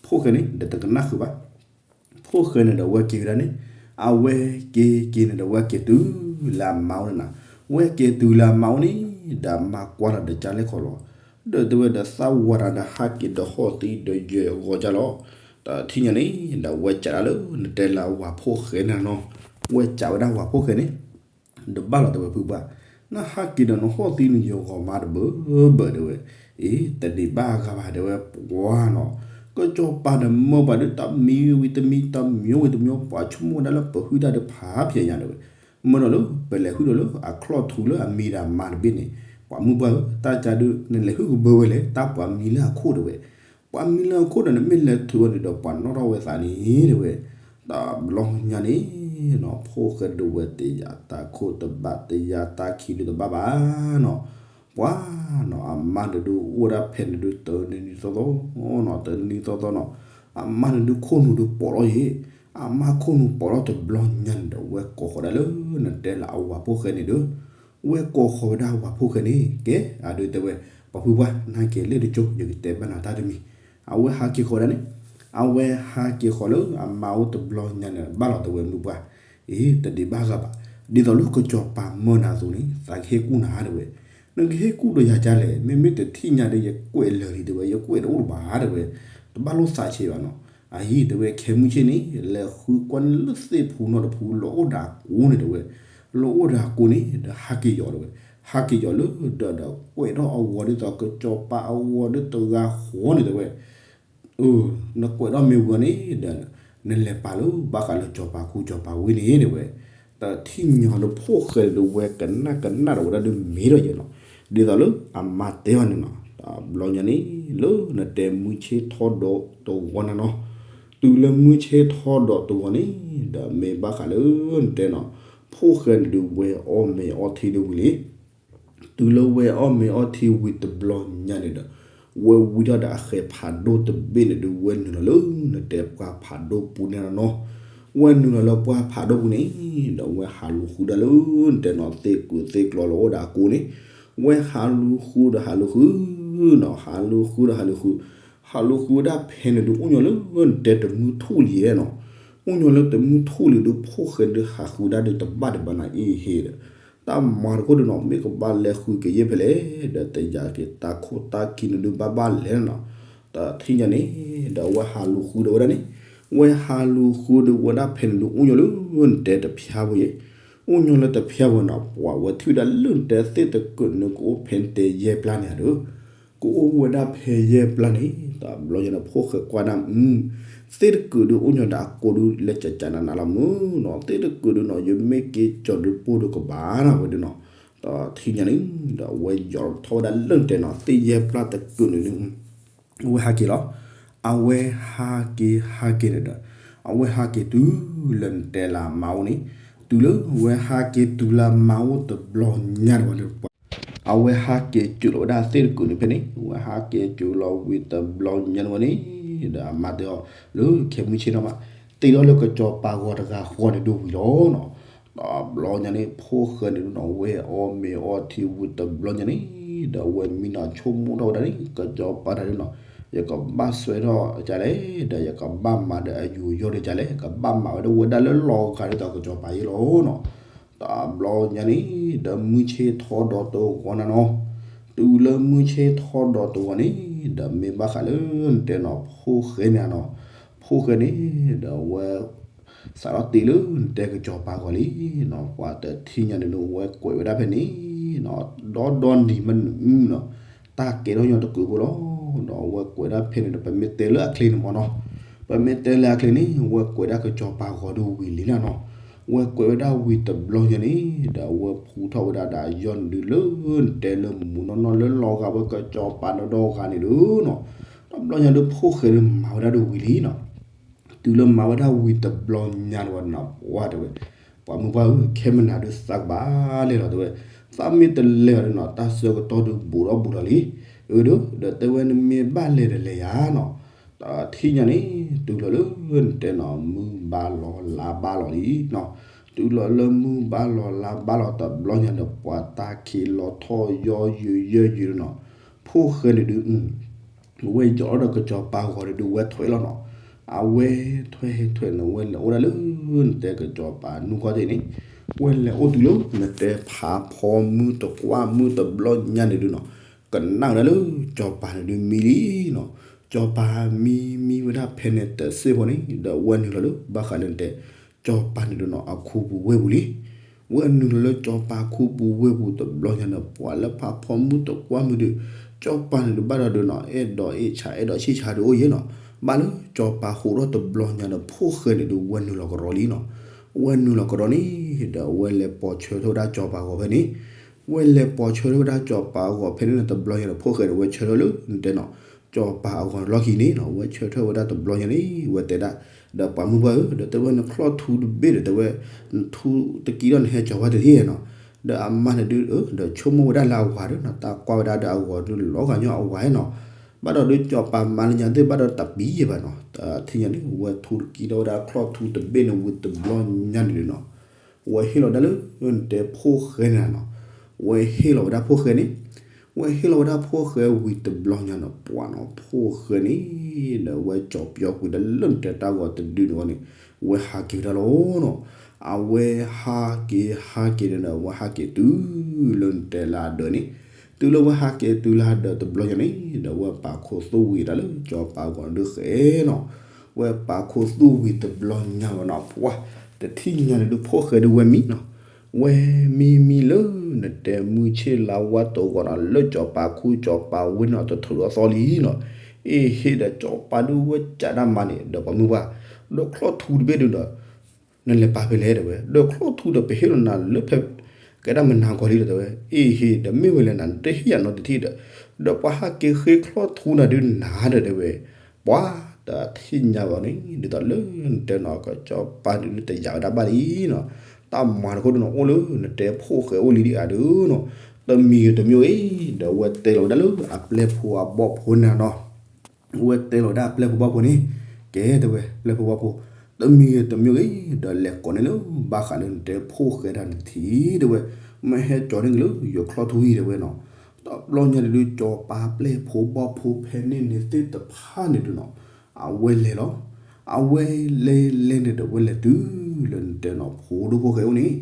ဖိၣ်ဃဲန့ၣ် ဒီးတကနၣ်ဃုာ်ဘၣ် ဖိၣ်ဃဲန့ၣ်ဒီးဝဲက့ၤဝဲဒၣ်န့ၣ်, အဝဲက့ၤက့ၤန့ၣ်ဒီးဝဲက့ၤတုၤလၢအမါအိၣ်န့ၣ်နီၤ, ဝဲက့ၤတုၤလၢအမါအိၣ်န့ၣ်, ဒီးအမါကွၢ်လီၤဒီးကလဲၣ်ခီလီၤ, ဒီးတဲဝဲဒီးသးဝးတၢ်ဒီးဟးက့ၤဒီးဟီၣ်သံဒီးယွဲၢ်ဂီၤကလီၤ, ဒီးထံၣ်ညါန့ၣ် ဒီးဝဲကးဒၣ်လၢနတဲလၢအဝၤဖိၣ်ဃဲန့ၣ်နီၤ, ဝဲကးဝဲဒၣ်ဝၤဖိၣ်ဃဲန့ၣ် ဒီးဘၣ်လီၤတဲဝဲဖုပှၢ်, နဟးက့ၤဒီးနဟီၣ်သံနယွဲၢ်ဂီၤမးတဘၢဘၢတဲဝဲ, အ့ တဒံးဘၣ်အဂၤဘၣ်တဲဝဲပှၤနီၤ, ကစီၤပၤဒီးမၢပှၤဒုးတမံၤဝံၤတမံၤ တမံၤဝံၤတမံၤ ပှၤဆိကမိၣ်ဝဲဒၣ်လၢပဟုၣ်တၢ်ဒုးဖးဖျဲးညါတဲဝဲ, မၢဒီးလၢပလဲၤဟုၣ်ဒီးလၢအချီၣ်ထူလၢအမံၤဒီးမါတဘ့ၣ်န့ၣ်, ပှၤမုၢ်ပှၢ်ဧၢ တၢ်ကါဒုး နလဲၤဟုၣ်ကဘၢဝဲလဲၣ် တၢ်ပှၤမံလၢအခိၣ်တဲဝဲ ပှၤမံလၢအခိၣ်ဒီး နမ့ၢ်လဲၤထုးအီၤန့ၣ်ဒီး ပှၤနီၣ်ထီၣ်ဝဲသးန့ၣ်တဲဝဲ, တဘျီညါန့ၣ်နီၤ ဖိၣ်ဃဲဒုးဝဲတယၤတၢ်ခိၣ်တဘၣ် တယၤတၢ်ခံဒုးတဘၣ်ဘၣ်နီၤ, ပှၤနီၤ အမါန့ၣ်ဒုးအိၣ်ဒၣ်ဖဲန့ၣ်ဒုးတနံၤသီသီနီၤ တနံၤသီသီနီၤ, အမါန့ၣ်ဒုးခိၣ်နူာ်ဒုးပိာ်ထီၣ်ယဲၢ်, အမါခိၣ်နူာ်ပိာ်ထီၣ်တဘျီညါန့ၣ်ဒီး ဝဲကိးဃီၤဒၣ်လၢနတဲလၢအဝၤဖိၣ်ဃဲန့ၣ်ဒီး ဝဲကိးဃီၤဝဲဒၣ်ဝၤဖိၣ်ဃဲန့ၣ် ကဲ အဒုးတဲဝဲ, ပှၤဖုပှၢ် နဟးက့ၤလၢတကၠိ ယကတဲဘၣ်နၤတၢ်တမံၤ, အဝဲဟးက့ၤဃီၤဒၣ်န့ၣ်, အဝဲဟးက့ၤဃီၤလၢအမါအိၣ်တဘျီညါန့ၣ် ဘၣ်လီၤတဲဝဲမုၢ်ပှၢ်, အ့ တဒံးဘၣ်ဂၤဘၣ်, ဒ်သိးလၢကစီၤပၤမၢနၤအသိးန့ၣ် သးကဟ့ၣ်ကူၣ်နၤတဲဝဲ, နကဟ့ၣ်ကူၣ်ဒီးယၤဒ်လဲၣ် မ့မ့ၢ်တထံၣ်ညါဒီး ယကွဲးလၢာ်လံတဲဝဲ ယကွဲးတအိၣ်တဘၣ်တဲဝဲ, တဘၣ်လိာ်သးဆံးဘၣ်နီၤ, အအံၤတဲဝဲ ခဲမုၢ်ဆ့ၣ်န့ၣ် လဲၤဃုကွၢ်န့ၢ်လၢသ့ၣ်ဖူနီတဖူ လီၤအိၣ်ဒီးအကိန့ၣ်တဲဝဲ, လီၤအိၣ်ဒီးအကိန့ၣ် ဒီးဟးက့ၤယီၤတဲဝဲ, ဟးက့ၤယီၤလၢဒီး ဒီးကွဲးထီၣ်အဂီၤဒ်သိးကစီၤပၤအဂီၤဒ်တဂၤဃီန့ၣ်တဲဝဲ, နကွဲးထီၣ်မ့ၢ်ဝံၤန့ၣ်ဒီး နလဲၤပာ်လၢဘၣ်ဃးလၢစီၤပၤခူစီၤပၤဝ့ၢ်န့ၣ်တဲဝဲ, တထံၣ်ညီလၢဖိၣ်ဃဲဒုးဝဲကနၣ်ကနၣ်ဒီးဝဲဒၣ်ဒုးမ့ၢ်ဒီးယဲနီၤ, ဒ်သိးလၢအမါတဲအီၤန့ၣ်နီၤ, တဘျီညါန့ၣ် လၢနတဲမုၢ်ဆ့ၣ်ထီၣ်ဒီးတဝီနၤနီၤ, တုၤလၢမုၢ်ဆ့ၣ်ထီၣ်ဒီးတဝီန့ၣ် ဒီးမ့ၢ်ဘၣ်ဃးလၢနတဲနီၤ, ဖိၣ်ဃဲန့ၣ်ဒုးဝဲအီၣ်မ့ၤအီထံဒုးဝံၤလံ တုၤလၢဝဲအီၣ်မ့ၤအီထံဝံၤတဘျီညါန့ၣ်ဒီး ဝဲဝံထီၣ်ဒီးအဃဲးဖးဒိၣ်တဘ့ၣ်န့ၣ်ဒုး ဝဲနုာ်လီၤလၢနတဲပှၢ်ဖးဒိၣ်ပူၤန့ၣ်နီၤ, ဝဲနုာ်လီၤလၢပှၢ်ဖးဒိၣ်ပူၤန့ၣ် ဒီးဝဲဟးလူၤဃုဒၣ်လၢနတဲနီၤ သ့ၣ်ကုာ်သ့ၣ်ကျီလၢအိၣ်ဒီးအကိန့ၣ်, ဝဲဟးလူၤဃုဒီးဟးလူၤဃုနီၤ ဟးလူၤဃုဒီးဟးလူၤဃု, ဟးလူၤဃုဝဲဒၣ်ဖဲန့ၣ်ဒုးအိၣ်ညီလၢနတဲတမုၢ်ထူၣ်လံနီၤ, အိၣ်ညီလၢတမုၢ်ထူၣ်လံဒုး ဖိၣ်ဃဲဒုးဟးဃုဒၣ်ဒုးတဘၣ်ဒံးဘၣ်နၤအံၤဟ့ၣ်ဒီး တၢ်မၤတခိၣ်ဒုးနီၤ မ့ၢ်ကဘၣ်လဲၤဃုကယဲၢ်ဖဲလဲၣ် ဒီးတယၤက့ၤတၢ်ခိၣ်တၢ်ခံန့ၣ်ဒုးဘၣ်ဘၣ်လဲၣ်နီၤ, ဒီးထံၣ်ညါန့ၣ် ဒီးဝဲဟးလူၤဃုဒီးဝဲဒၣ်န့ၣ်, ဝဲဟးလူၤဃုဒီးဝဲဒၣ်ဖဲန့ၣ်ဒုးအိၣ်ညီလၢနတဲတဖျါဖိယဲၢ်, အိၣ်ညီလၢတဖျါဖိနီၤ ပှၤဝဲထံၣ်ဝဲဒၣ်လၢနတဲသ့ၣ်တကုာ်န့ၣ် ကအိၣ်ဖဲနတဲယဲၢ်ပျၢ်န့ၣ်ဧါဒီး ကအိၣ်ဝဲဒၣ်ဖဲယဲၢ်ပျၢ်န့ၣ် တဘျီညါန့ၣ် ဖိၣ်ဃဲကွၢ်ဒၣ် သ့ၣ်တကုာ်ဒုးအိၣ်ညီဒီးအကိဒုး လဲၤကကနးနးလီၤမုၢ်နီၤ သ့ၣ်တကုာ်ဒုးနီၤ ယမ့ၢ်က့ၤကၠီၤဒုးပိၢ်ဒုးကဘၣ်နၤဝဲဒုးနီၤ, ဒီးထံၣ်ညါန့ၣ် ဒီးအဝဲယီၤထီၣ်ဝဲဒၣ်လၢနတဲနီၤ သ့ၣ်ယဲၢ်ပျၢ်တကုာ်န့ၣ်ဒုး အဝဲဟးက့ၤလီၤ. အဝဲဟးက့ၤဟးက့ၤန့ၣ်ဒီး အဝဲဟးက့ၤတုၤလၢနတဲလၢအမါအိၣ်န့ၣ်, တုၤလၢဝဲဟးက့ၤတုၤလၢအမါအိၣ်တဘျီညါန့ၣ်ဝဲန့ၣ် အဝဲဟးက့ၤစၢၤလီၤဝဲဒၣ်သ့ၣ်တကုာ်န့ၣ်ဖဲန့ၣ် ဝဲဟးက့ၤစၢၤလီၤဝံၤတဘျီညါန့ၣ်ဝဲန့ၣ်, ဒီးအမါတဲအီၤ လၢခဲမုၢ်ဆ့ၣ်နီၤမး တ့ထီၣ်လၢကစီၤပၤဂီၤတဂၤဃီန့ၣ်ဒုးဝံၤလီၤနီၤ. တဘျီညါန့ၣ် ဖိၣ်ဃဲန့ၣ်ဒုးနီၤ ဝဲအီၣ်မ့ၤအီထံဝံၤတဘျီညါန့ၣ်, ဒီးဝဲမံနီၤဆိကမိၣ်ထီၣ်ဝဲဒၣ်န့ၣ် ကစီၤပၤတၢ်ဒုးနီၤ, ယကဘၣ်စွဲထီၣ်ကလဲၣ်, ဒီးယကဘၣ်မၤဒီးအယူၤယီၢ်ဒုးကလဲၣ်, ကဘၣ်မၤဝဲဒၣ်ဝဲဒၣ်လၢလီၤဂာ်ဒ်သိးကစီၤပၤယဲၢ်လီၤနီၤ. တဘျီညါန့ၣ် ဒီးမုၢ်ဆ့ၣ်ထီၣ်ဒီးတဂီၤနၤနီၤ, တုၤလၢမုၢ်ဆ့ၣ်ထီၣ်ဒီးတဂီၤန့ၣ်, ဒီးမ့ၢ်ဘၣ်ဃးလၢနတဲနီၤ ဖိၣ်ဃဲန့ၣ်နီၤ, ဖိၣ်ဃဲန့ၣ် ဒီးဝဲ စးထီၣ်တ့လၢနတဲကစီၤပၤဂီၤလံနီၤ, ပှၤတထံၣ်ညါန့ၣ်ဒုး ဝဲကွဲးဝဲဒၣ်ဖဲန့ၣ်နီၤ, ဒီဒီနံၤမ့ၢ်နုၤနီၤ, တၢ်ကဲထီၣ်ညီတကုာ်ဖိလီၤ. ဒီးဝဲကွဲးဒၣ်ဖဲန့ၣ်ဒီး ပမ့ၢ်တဲလၢအချ့န့ၣ်မ့ၢ်နီၤ, ပမ့ၢ်တဲလၢအချ့န့ၣ် ဝဲကွဲးဒၣ်ကစီၤပၤဂီၤဒုးဝံၤလံနၤနီၤ, ဝဲကွဲးဝဲဒၣ်ဝံၤတဘျီညါန့ၣ် ဒီးဝဲဖှူထီၣ်ဝဲဒၣ်ဒီးအယီၢ်န့ၣ်ဒုးလၢနတဲလၢမူနီၢ်နီၢ်လၢလီၤဂာ်ဝဲကစီၤပၤဒီဒီဂၤန့ၣ်ဒုးနီၤ, တဘျီညါဒုးဖိၣ်ဃဲဒုးမၤဝဲဒၣ်ဒုးဝံၤလံနီၤ. တုၤလၢမၤဝဲဒၣ်ဝံၤတဘျီညါန့ၣ်ဝဲနီၤ ပှၤတဲဝဲ, ပှၤမုၢ်ပှၢ်ဧၢ ခဲမုၢ်နၤဒုးသးကဘၣ်လဲၤလီၤတဲဝဲ, သးမ့ၢ်တလဲၤလီၤဒုးနီၤ တၢ်ဆၢကတီၢ်ဒုးဘူးထီၣ်ဘူးထီၣ်လံ, အၢဒုး ဒီးတဲဝဲနမ့ၢ်ဘၣ်လဲၤတလဲၤယၤနီၤ, တထံၣ်ညါန့ၣ် တုၤလီၤလၢနတဲနီၤ မုၢ်ဘၣ်လီၤလါဘၣ်လီၤလံနီၤ, တုၤလီၤလၢမုၢ်ဘၣ်လီၤလါဘၣ်လီၤတဘျီညါဒီး ပှၤတၢ်ခံးလီၤထီၣ်ယီယုာ်ယဲၢ်ယုာ်နီၤ, ဖိၣ်ဃဲန့ၣ်ဒုး ဝဲယီၤဒီးကစီၤပၤဂီၤန့ၣ်ဒုး ဝဲထွဲလီၤနီၤ. အဝဲထွဲဟဲထွဲန့ၣ် ဝဲလဲၤအိၣ်ဒၣ်လၢ နတဲကစီၤပၤနူၢ်ခီၣ်ထံးန့ၣ်, ဝဲလဲၤအိၣ်တုၤလၢ နတဲဖးဖီမုၢ်တကွၢ်မုၢ်တဘျီညါန့ၣ်ဒုးနီၤ, ကနၣ်ဝဲဒၣ်လၢ စီၤပၤန့ၣ်ဒုးမံလံနီၤ. စီၤပၤမံမံဝဲဒၣ်ဖဲန့ၣ်တစ့ၢ်ဖိန့ၣ် ဒီးဝဲနုာ်လီၤလၢ ဘၣ်ဃးလၢနတဲ စီၤပၤန့ၣ်ဒုးနီၤ အခူပူၤဝ့ၢ်ပူၤလံ. ဝဲနုာ်လီၤလၢစီၤပၤခူပူၤဝ့ၢ်ပူၤတဘျီညါန့ၣ် ပှၤလၢဖးဖီမုၢ်တကွၢ်မုၢ်ဒုး စီၤပၤန့ၣ်ဒုးဘၣ်ဒီးဒုးနီၤ အဲၣ်ဒိးအ့ၣ်ဆါအဲၣ်ဒိးဆံၣ်ဆါဒုးအိၣ်ယဲနီၤ. ဘၣ်လၢစီၤပၤဃိးထီၣ်တဘျီညါဒီး ဖိၣ်ဃဲန့ၣ်ဒုး ဝဲနုာ်လီၤကဒီးလံနီၤ. ဝဲနုာ်လီၤကဒီးန့ၣ်ဒီး ဝဲလဲၤပိာ်ဆၢထၢၣ်ဝဲဒၣ်စီၤပၤဂီၤဖဲန့ၣ်, ဝဲလဲၤပိာ်ဆၢထၢၣ်ဝဲဒၣ်စီၤပၤအဂီၤဖဲန့ၣ်တဘျီညါဒီး ဖိၣ်ဃဲန့ၣ် ဝဲဆၢထၢၣ်လၢ နတဲနီၤ စီၤပၤအဂီၤလီၢ်ခံန့ၣ်နီၤ. ဝဲဆၢထၢၣ်ဝဲဒၣ်တဘျီညါန့ၣ် ဝဲတဲဒၣ် ဒီးပှၤမုၢ်ပှၢ်ဧၢ, ဒီးတဲဝဲနချီၣ်ထူတဘ့ၣ်ဒီး တဲဝဲ နထူတကံထီၣ်နဟဲကၠီၤဝဲတထံၣ်နီၤ. ဒီးအမါန့ၣ်ဒုး ဒီးဆိကမိၣ်ဝဲဒၣ်လၢအဝၤဒီးနီၤ တၢ်ကွၢ်ဝဲဒၣ်ဒီးအဂီၤဒုးလီၤဂာ်ညီအဝၤနီၤ. ဘၣ်ဒီးဒုးစီၤပၤမၤလၢညါသ့ၣ် ဘၣ်ဒီးတပံၤယဲၢ်ဘၣ်နီၤ. တထံၣ်ညါန့ၣ် ဝဲထူတကံထီၣ်ဝဲဒၣ်ချီၣ်ထူတဘ့ၣ်န့ၣ်ဝံၤတဘျီညါန့ၣ်ဒုးနီၤ ဝဲဟ့ၣ်လီၤဒၣ်လၢ နတဲဖိၣ်ဃဲန့ၣ်နီၤ. ဝဲဟ့ၣ်လီၤဝဲဒၣ်ဖိၣ်ဃဲန့ၣ်, ဝဲဟ့ၣ်လီၤဝဲဒၣ်ဖိၣ်ဃဲဝံၤတဘျီညါနီၤ ပှၤနီၤ ဖိၣ်ဃဲန့ၣ် ဒီးဝဲကၠီၤပျီကွံာ်ဒီးလၢနတဲတၢ်ဂီၤတဒုန့ၣ်ဝဲန့ၣ် ဝဲဟးက့ၤဝဲဒၣ်လီၤနီၤ. အဝဲဟးက့ၤဟးက့ၤန့ၣ်ဒီး ဝဲဟးက့ၤတုၤလၢနတဲလၢအဒၢးန့ၣ်, တုၤလၢဝဲဟးက့ၤတုၤလၢအဒၢးတဘျီညါန့ၣ် ဒီးဝဲပာ်ခူသူၣ်ဝံၤတၢ်လၢစီၤပၤဂီၤဒုးဃဲနီၤ. ဝဲပာ်ခူသူၣ်ဝံၤတဘျီညါဝဲနီၤ ပှၤ တထံၣ်ညါန့ၣ်ဒုး ဖိၣ်ဃဲဒုးဝဲမံနီၤ. ဝဲမံမံလၢ နတဲမုၢ်ဆ့ၣ်လါဝါတဂီၤနီၤ လၢစီၤပၤခူစီၤပၤဝ့ၢ်န့ၣ် တထူးအသီလံနီၤ. အ့ဟ့ဒီးစီၤပၤဒုးဝဲကးဒၣ်မါန့ၣ် ဒီးပှၤမုၢ်ပှၢ် ဒီးချီၣ်ထူတဘ့ၣ်ဒုးဒီး နလဲၤပာ်ဖဲလဲၣ်တဲဝဲ, ဒီးချီၣ်ထူဒီးပဟ့ၣ်လီၤနၤလၢဖဲ ကဲဒၣ်မနၤဂီၤလံဒီးတဲဝဲ, အ့ဟ့ဒီးမ့ၢ်ဝဲလဲၣ်နၤ နတဟ့ၣ်ယၤနီတထံၣ်ဒီး, ဒီးပှၤဟးက့ၤဃ့ချီၣ်ထူနၤဒုးနၤဒီးတဲဝဲ, ပှၤတထံၣ်ညါဘၣ်န့ၣ် ဒ်သိးလၢနတဲနီၤ ကစီၤပၤဒုးတယာ်ဝဲဒၣ်ဘၣ်လံနီၤ. တၢ်မၤတခီဒုးနီၤ အိၣ်လၢနတဲဖိၣ်ဃဲအိၣ်လံဒ်အံၤဒုးနီၤ, တမံၤဂ့ၤတမံၤဂ့ၤ ဒီးဝဲတဲလီၤဝဲဒၣ်လၢအပျဲၢ်ဖိအဘီၣ်ဖိန့ၣ်နီၤ. ဝဲတဲလီၤဝဲဒၣ်အပျဲၢ်ဖိဘီၣ်ဖိန့ၣ်, ကဲတဲဝဲ ပျဲၢ်ဖိဘီၣ်ဖိ, တမံၤဂ့ၤတမံၤဂ့ၤ ဒီးလဲၤကိးန့ၢ်လၢဘၣ်ဃးလၢနတဲဖိၣ်ဃဲဒၣ်န့ၣ်တထံၣ်တဲဝဲ, မ့ၢ်ဟဲကၠီၤန့ၢ်က့ၤလၢယိၤချီၣ်ထူအံၤတဲဝဲနီၤ. တဘျီညါဒုး စီၤပၤပျဲၢ်ဖိဘီၣ်ဖိဖဲန့ၣ်န့ၣ်သ့ၣ်တဖၣ်န့ၣ်ဒုးနီၤ, အဝဲလဲၤလဲၤလဲၤန့ၣ်ဒီး ဝဲလဲၤတုၤလၢနတဲနီၤ ဖိဒိၣ်ဖိၣ်ဃဲအိၣ်န့ၣ်,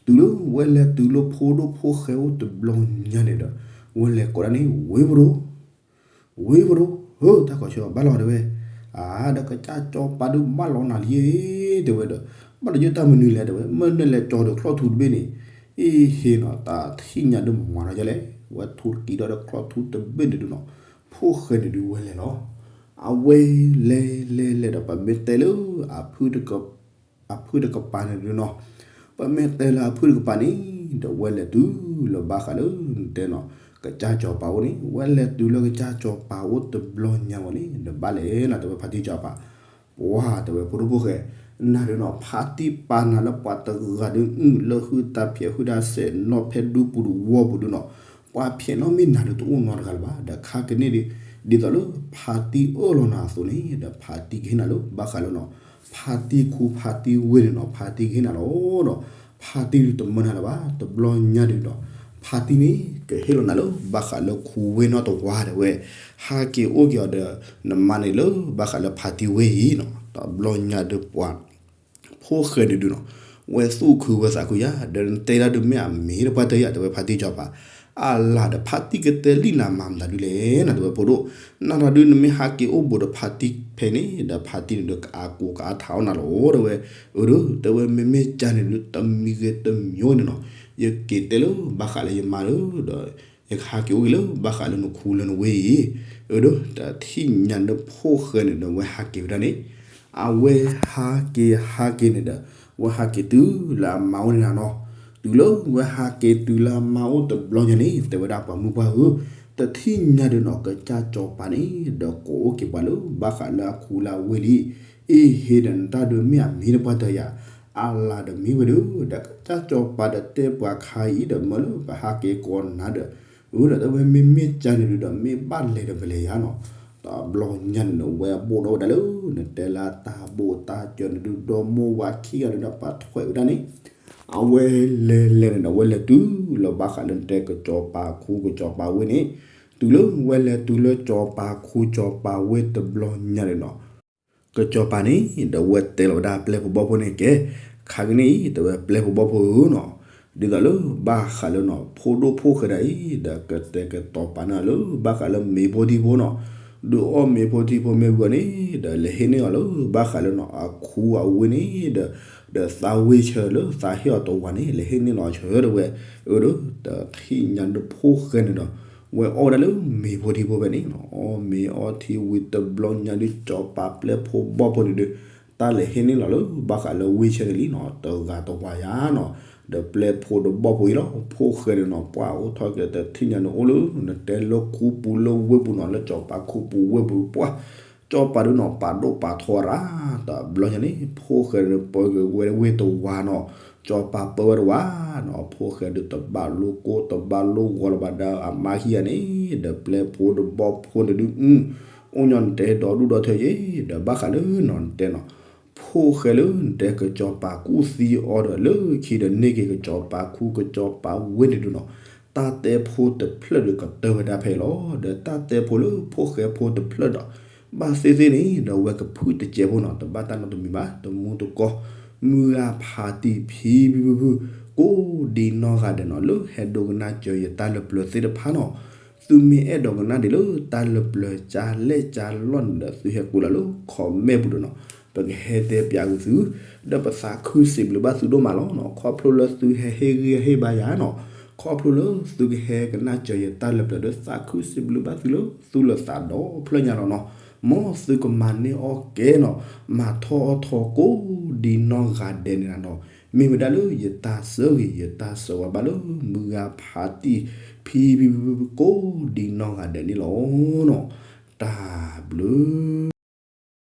တုၤလၢဝဲလဲၤတုၤလၢဖိဒိၣ်ဖိၣ်ဃဲအိၣ်တဘျီညါန့ၣ်ဒီး ဝဲလဲၤကိးဒၣ်န့ၣ် ဝ့ၢ်ပဒိၣ် ဝ့ၢ်ပဒိၣ်ဧၢ, တၢ်ကီၢ်ဆၢဘၣ်လီၤတဲဝဲ, အါ ဒီးကစၢ်စီၤပၤဒုးဘၣ်လီၤနၤလံတဲဝဲဒီး, ဘၣ်တယုၢ်တၢ်မနုၤလဲၣ်တဲဝဲ, မ့ၢ်နလဲၤကၠီၤဒီးချီၣ်ထူတဘ့ၣ်န့ၣ်, အ့ဟ့နီၤ တၢ်ထံၣ်ညါဒုးမၤနီၤဒ်လဲၣ်, ဝဲထူတကံဒီးချီၣ်ထူတဘ့ၣ်န့ၣ်ဒုးနီၤ, ဖိၣ်ဃဲန့ၣ်ဒုးဝဲလဲၤလီၤ. အဝဲလဲၤလဲၤလဲၤဒီး ပမ့ၢ်တဲလၢ အဖုတကပၤန့ၣ်ဒုးနီၤ, ပမ့ၢ်တဲလၢအဖုတကပၤန့ၣ်, ဒီးဝဲလဲၤတုၤလၢဘၣ်ဃးလၢနတဲနီၤ, ကစၢ်စီၤပၤအိၣ်န့ၣ်, ဝဲလဲၤတုၤလၢကစၢ်စီၤပၤအိၣ်တဘျီညါဝဲန့ၣ် ဒီးဘၣ်လဲၣ်နၤတဲဝဲဖါတံၢ်စီၤပၤ, ပှၤတဲဝဲဖိဒိၣ်ဖိၣ်ဃဲ, နၤဒုးနီၤဖါတံၢ်ပာ်နၤလၢပှၤတဂၤဒုးအုၣ်လၢဟုသးဖျဲးဟုသးစဲးနီၣ်ဖဲဒူပူၤတဝီပူၤဒုးနီၤ, ပှၤဖျဲးနီတမ့ၢ်နၤဒုးတအိၣ်နီတဂၤလၢၤဘၣ်, ဒီးခါကန့ၣ်ဒုး, ဒ်သိးလၢဖါတံၢ်အၢၣ်လီၤနၤအသိးန့ၣ် ဒီးဖါတံၢ်ကဟ့ၣ်နၤလၢဘၣ်ဃးလၢနီၤ, ဖါတံၢ်ခူဖါတံၢ်ဝ့ၢ်န့ၣ်နီၤ ဖါတံၢ်ကဟ့ၣ်နၤလီၤဒီး, ဖါတံၢ်ဒုးတမၢနၤလၢၤဘၣ် တဘျီညါဒုးဒီး, ဖါတံၢ်န့ၣ် ကဟ့ၣ်လီၤနၤလၢဘၣ်ဃးလၢခူဝ့ၢ်နီတဝါတဲဝဲ, ဟးက့ၤအိၣ်က့ၤအီၤဒီး, နမါန့ၣ်လၢဘၣ်ဃးလၢဖါတံၢ်ဝ့ၢ်အံၤနီၤ, တဘျီညါဒုးပှၤ ဖိၣ်ဃဲန့ၣ်ဒုးနီၤ, ဝဲသူၣ်ခုဝဲသးခုယၤ, ဒီးနတဲဒၣ်ဒုးမ့ၢ်အမ့ၢ်တပှၢ်တၢၢ်ယၤတဲဝဲဖါတံၢ်စီၤပၤ, အလၤဒီးဖါတံၢ်ကတဲလံနၤမၤမတၤဒုးလဲၣ် နၤတဲဝဲဖိဒိၣ်, နၤတၢ်ဒုးနမ့ၢ်ဟးက့ၤအိၣ်ဘူးဒီးဖါတံၢ်ဖဲန့ၣ် ဒီးဖါတံၢ်န့ၣ်ဒုးကအါကိးကအါထးအီၣ်နၤလီၤတဲဝဲ, အၢဒုး တဲဝဲမ့မ့ၢ်ကၢ်န့ၣ်ဒုးတမံၤဂ့ၤတမံၤဂ့ၤန့ၣ်နီၤ, ယက့ၤတဲလၢဘၣ်ဃးလၢယမါဒီး ယကဟးက့ၤအိၣ်က့ၤလၢဘၣ်ဃးလၢနခူလၢနဝ့ၢ်အံၤ, အၢဒုး တထံၣ်ညါဒီးဖိၣ်ဃဲန့ၣ်ဒီး ဝဲဟးက့ၤဝဲဒၣ်န့ၣ်, အဝဲဟးက့ၤဟးက့ၤန့ၣ်ဒီး, ဝဲဟးက့ၤတုၤလၢအမါအိၣ်န့ၣ်နၤနီၤ, တုၤလၢဝဲဟးက့ၤတုၤလၢအမါအိၣ်တဘျီညါန့ၣ် တဲဝဲဒၣ်ပှၤမုၢ်ပှၢ်ဧၢ, တထံၣ်ညါဒီးနီၤ ကစၢ်စီၤပၤန့ၣ် ဒီးကိးအိၣ်က့ၤပှၤလၢဘၣ်ဃးလၢအခူလၢအဝ့ၢ်လံ, အ့ဟ့ဒီးနတၢ်ဒုးမ့ၢ်အမ့ၢ်တပှၢ်တၢၢ်ယၤ အလၤဒီးမ့ၢ်ဝဲဒုး ဒီးကစၢ်စီၤပၤဒီးတဲပှၤခါအံၤဒီးမၢလၢပဟးက့ၤကိးနၤဒီး, အၢဒီးတဲဝဲမ့မ့ၢ်ကၢ်န့ၣ်ဒုးဒီးမ့ၢ်ဘၣ်လဲၤဒီးပလဲၤယၤနီၤ, တဘျီညါန့ၣ်ဒီးဝဲဘိၣ်ထီၣ်ဝဲဒၣ်လၢ နတဲလၢတၢ်ဘိၣ်တၢ်စၢၤန့ၣ်ဒုး ဒီမိၢ်ဝၤခံဂၤန့ၣ်ဒီးပှၤထွဲးဝဲဒၣ်န့ၣ် အဝဲလဲၤလဲၤန့ၣ်ဒီး ဝဲလဲၤတုၤလၢဘၣ်ဃးလၢနတဲကစီၤပၤခူကစီၤပၤဝ့ၢ်န့ၣ်, တုၤလၢဝဲလဲၤတုၤလၢစီၤပၤခူစီၤပၤဝ့ၢ်တဘျီညါန့ၣ်နီၤ, ကစီၤပၤန့ၣ် ဒီးဝဲတဲလီၤဝဲဒၣ်ပျဲၢ်ဖိဘီၣ်ဖိန့ၣ်ကဲ, ခါကနံၣ်အံၤ တဲဝဲပျဲၢ်ဖိဘီၣ်ဖိဧၢနီၤ, ဒ်သိးလၢဘၣ်ဃးလၢနီၤ ဖိဒိၣ်ဖိၣ်ဃဲဒၣ်အံၤ ဒီးကတဲာ်ကတီၤပာ်န့ၢ်အီၤလၢဘၣ်ဃးလၢမ့ၤဖိထံဖိနီၤ, ဒုးအီၣ်မ့ၤဖိထံဖိမ့ၢ်ဝံၤအီၤန့ၣ် ဒီးလဲၤဟ့ၣ်န့ၢ်အီၤလၢဘၣ်ဃးလၢနီၤ အခူအဝ့ၢ်န့ၣ်ဒီး, ဒီးသးဝ့ၢ်ဆၢလၢသးဟ့ၣ်အီၤတဝၤန့ၣ် လဲၤဟ့ၣ်န့ၢ်လီၤဆၢတဲဝဲ, အၢဒီး တထံၣ်ညါဒုးဖိၣ်ဃဲန့ၣ်ဒီး ဝဲအီၣ်ဝဲဒၣ်လၢမ့ၤဖိထံဖိဖဲန့ၣ်နီၤ, အီၣ်မ့ၤအီထံဝံၤတဘျီညါဒုးကစီၤပၤပျဲၢ်ဖိဘီၣ်ဖိန့ၣ်ဒီး တၢ်လဲၤဟ့ၣ်န့ၢ်လီၤလၢဘၣ်ဃးလၢဝ့ၢ်ဆၢန့ၣ်လံနီၤ, တဂၤတဝၤယါနီၤ, ဒီးပျဲၢ်ဖိဒီးဘီၣ်ဖိအံၤလီၤ ဖိၣ်ဃဲန့ၣ်နီၤ ပှၢ်အိၣ်ထီၣ်က့ၤတထံၣ်ညါန့ၣ် အိၣ်လၢနတဲလၢခူပူၤလၢဝ့ၢ်ပူၤနီၤ လၢစီၤပၤခူပူၤဝ့ၢ်ပူၤပှၢ်, ကစီၤပၤဒုးနီၤ ပာ်ဒိၣ်ပာ်ထီရၤ, တဘျီညါန့ၣ် ဖိၣ်ဃဲန့ၣ် ပၢက့ၤဝဲဝ့ၢ်တဝၤနီၤ, ကစီၤပၤပၢဝဲတဝၤနီၤ ဖိၣ်ဃဲဒုးတဘၣ်လိကိၢ်တဘၣ်လိဂီၤလၢၤဘၣ်ဒီးအမါခံဂၤန့ၣ်, ဒီးပျဲၢ်ဖိဒီးဘီၣ်ဖိန့ၣ်ဒုး အိၣ်ညီနတဲဒီဒူၣ်ဒီထၢယ့ၣ်, ဒီးဘၣ်ဃးလၢနီၤနတဲနီၤ, ဖိၣ်ဃဲလၢနတဲကစီၤပၤကူၣ်သံအီၤဒီးလၢခံဒီးန့ၢ်က့ၤကစီၤပၤခူကစီၤပၤဝ့ၢ်န့ၣ်ဒုးနီၤ, တၢ်တဲဖိတဖျၢၣ်ဒီးကတၢၢ်ဝဲဒၣ်ဖဲအံၤလီၤ. ဒီးတၢ်တဲဖိလၢဖိၣ်ဃဲဖိတဖျၢၣ်ဒီး ဘၣ်သ့ၣ်သ့ၣ်န့ၣ် ဒီးဝဲကဖုၣ်တစဲးဖိနီၤ တဘၣ်တၢ်နီတမံၤဘၣ် တမူတကိး, မုၢ်ဂၤဖးတံၢ်ဖံဖုဖုဖု ကိးဒံနီၢ်ဂၤဒဲးနီၤ လၢဟဲဒိကနၣ်စၢၤယတၢ်လၢပျၢၤသ့ၣ်တဖၣ်နီၤ, သုမ့ၢ်အဲၣ်ဒိးကနၣ်ဒံးလၢတၢ်လၢပျၢၤကၢလဲၣ်ကၢလီၢ်န့ၣ်ဒီး သုဟဲကွဲးလီၤလၢ comment ပူၤဒီးနီၤ, ပကဟဲတဲပၠးကွံာ်သု, ဒီးပသးခုစံးဘျုးဘၣ်သုဒိၣ်မးလီၤနီၤ, ခီဖျိလၢသုဟဲဟ့ၣ်ဂံၢ်ဟ့ၣ်ဘါယၤနီၤ, ခီဖျိလၢသုကဟဲကနၣ်စၢၤယတၢ်လၢပျၢၤဒီး သးခုစံးဘျုးဘၣ်သုလၢသုလၢသးဒီဖျၢၣ်ညါလီၤနီၤ, မ်သုကမၤန့ၢ်အီၣ်ကဲနီၤ, မၤထီၣ်အီၣ်ထီကိးဒံနီၢ်ဂၤဒဲးန့ၣ်လီၤနီၤ, မ့ၢ်ဝဲဒၣ်လၢယတၢ်ဆၢဂ့ၤ ယတၢ်ဆၢဝါဘၣ်လၢမုၢ်ဂၤဖးတံၢ်ဖံဖုဖုကိးဒံနီၢ်ဂၤဒဲးန့ၣ်လီၤနီၤ, တၢ်ဘျုး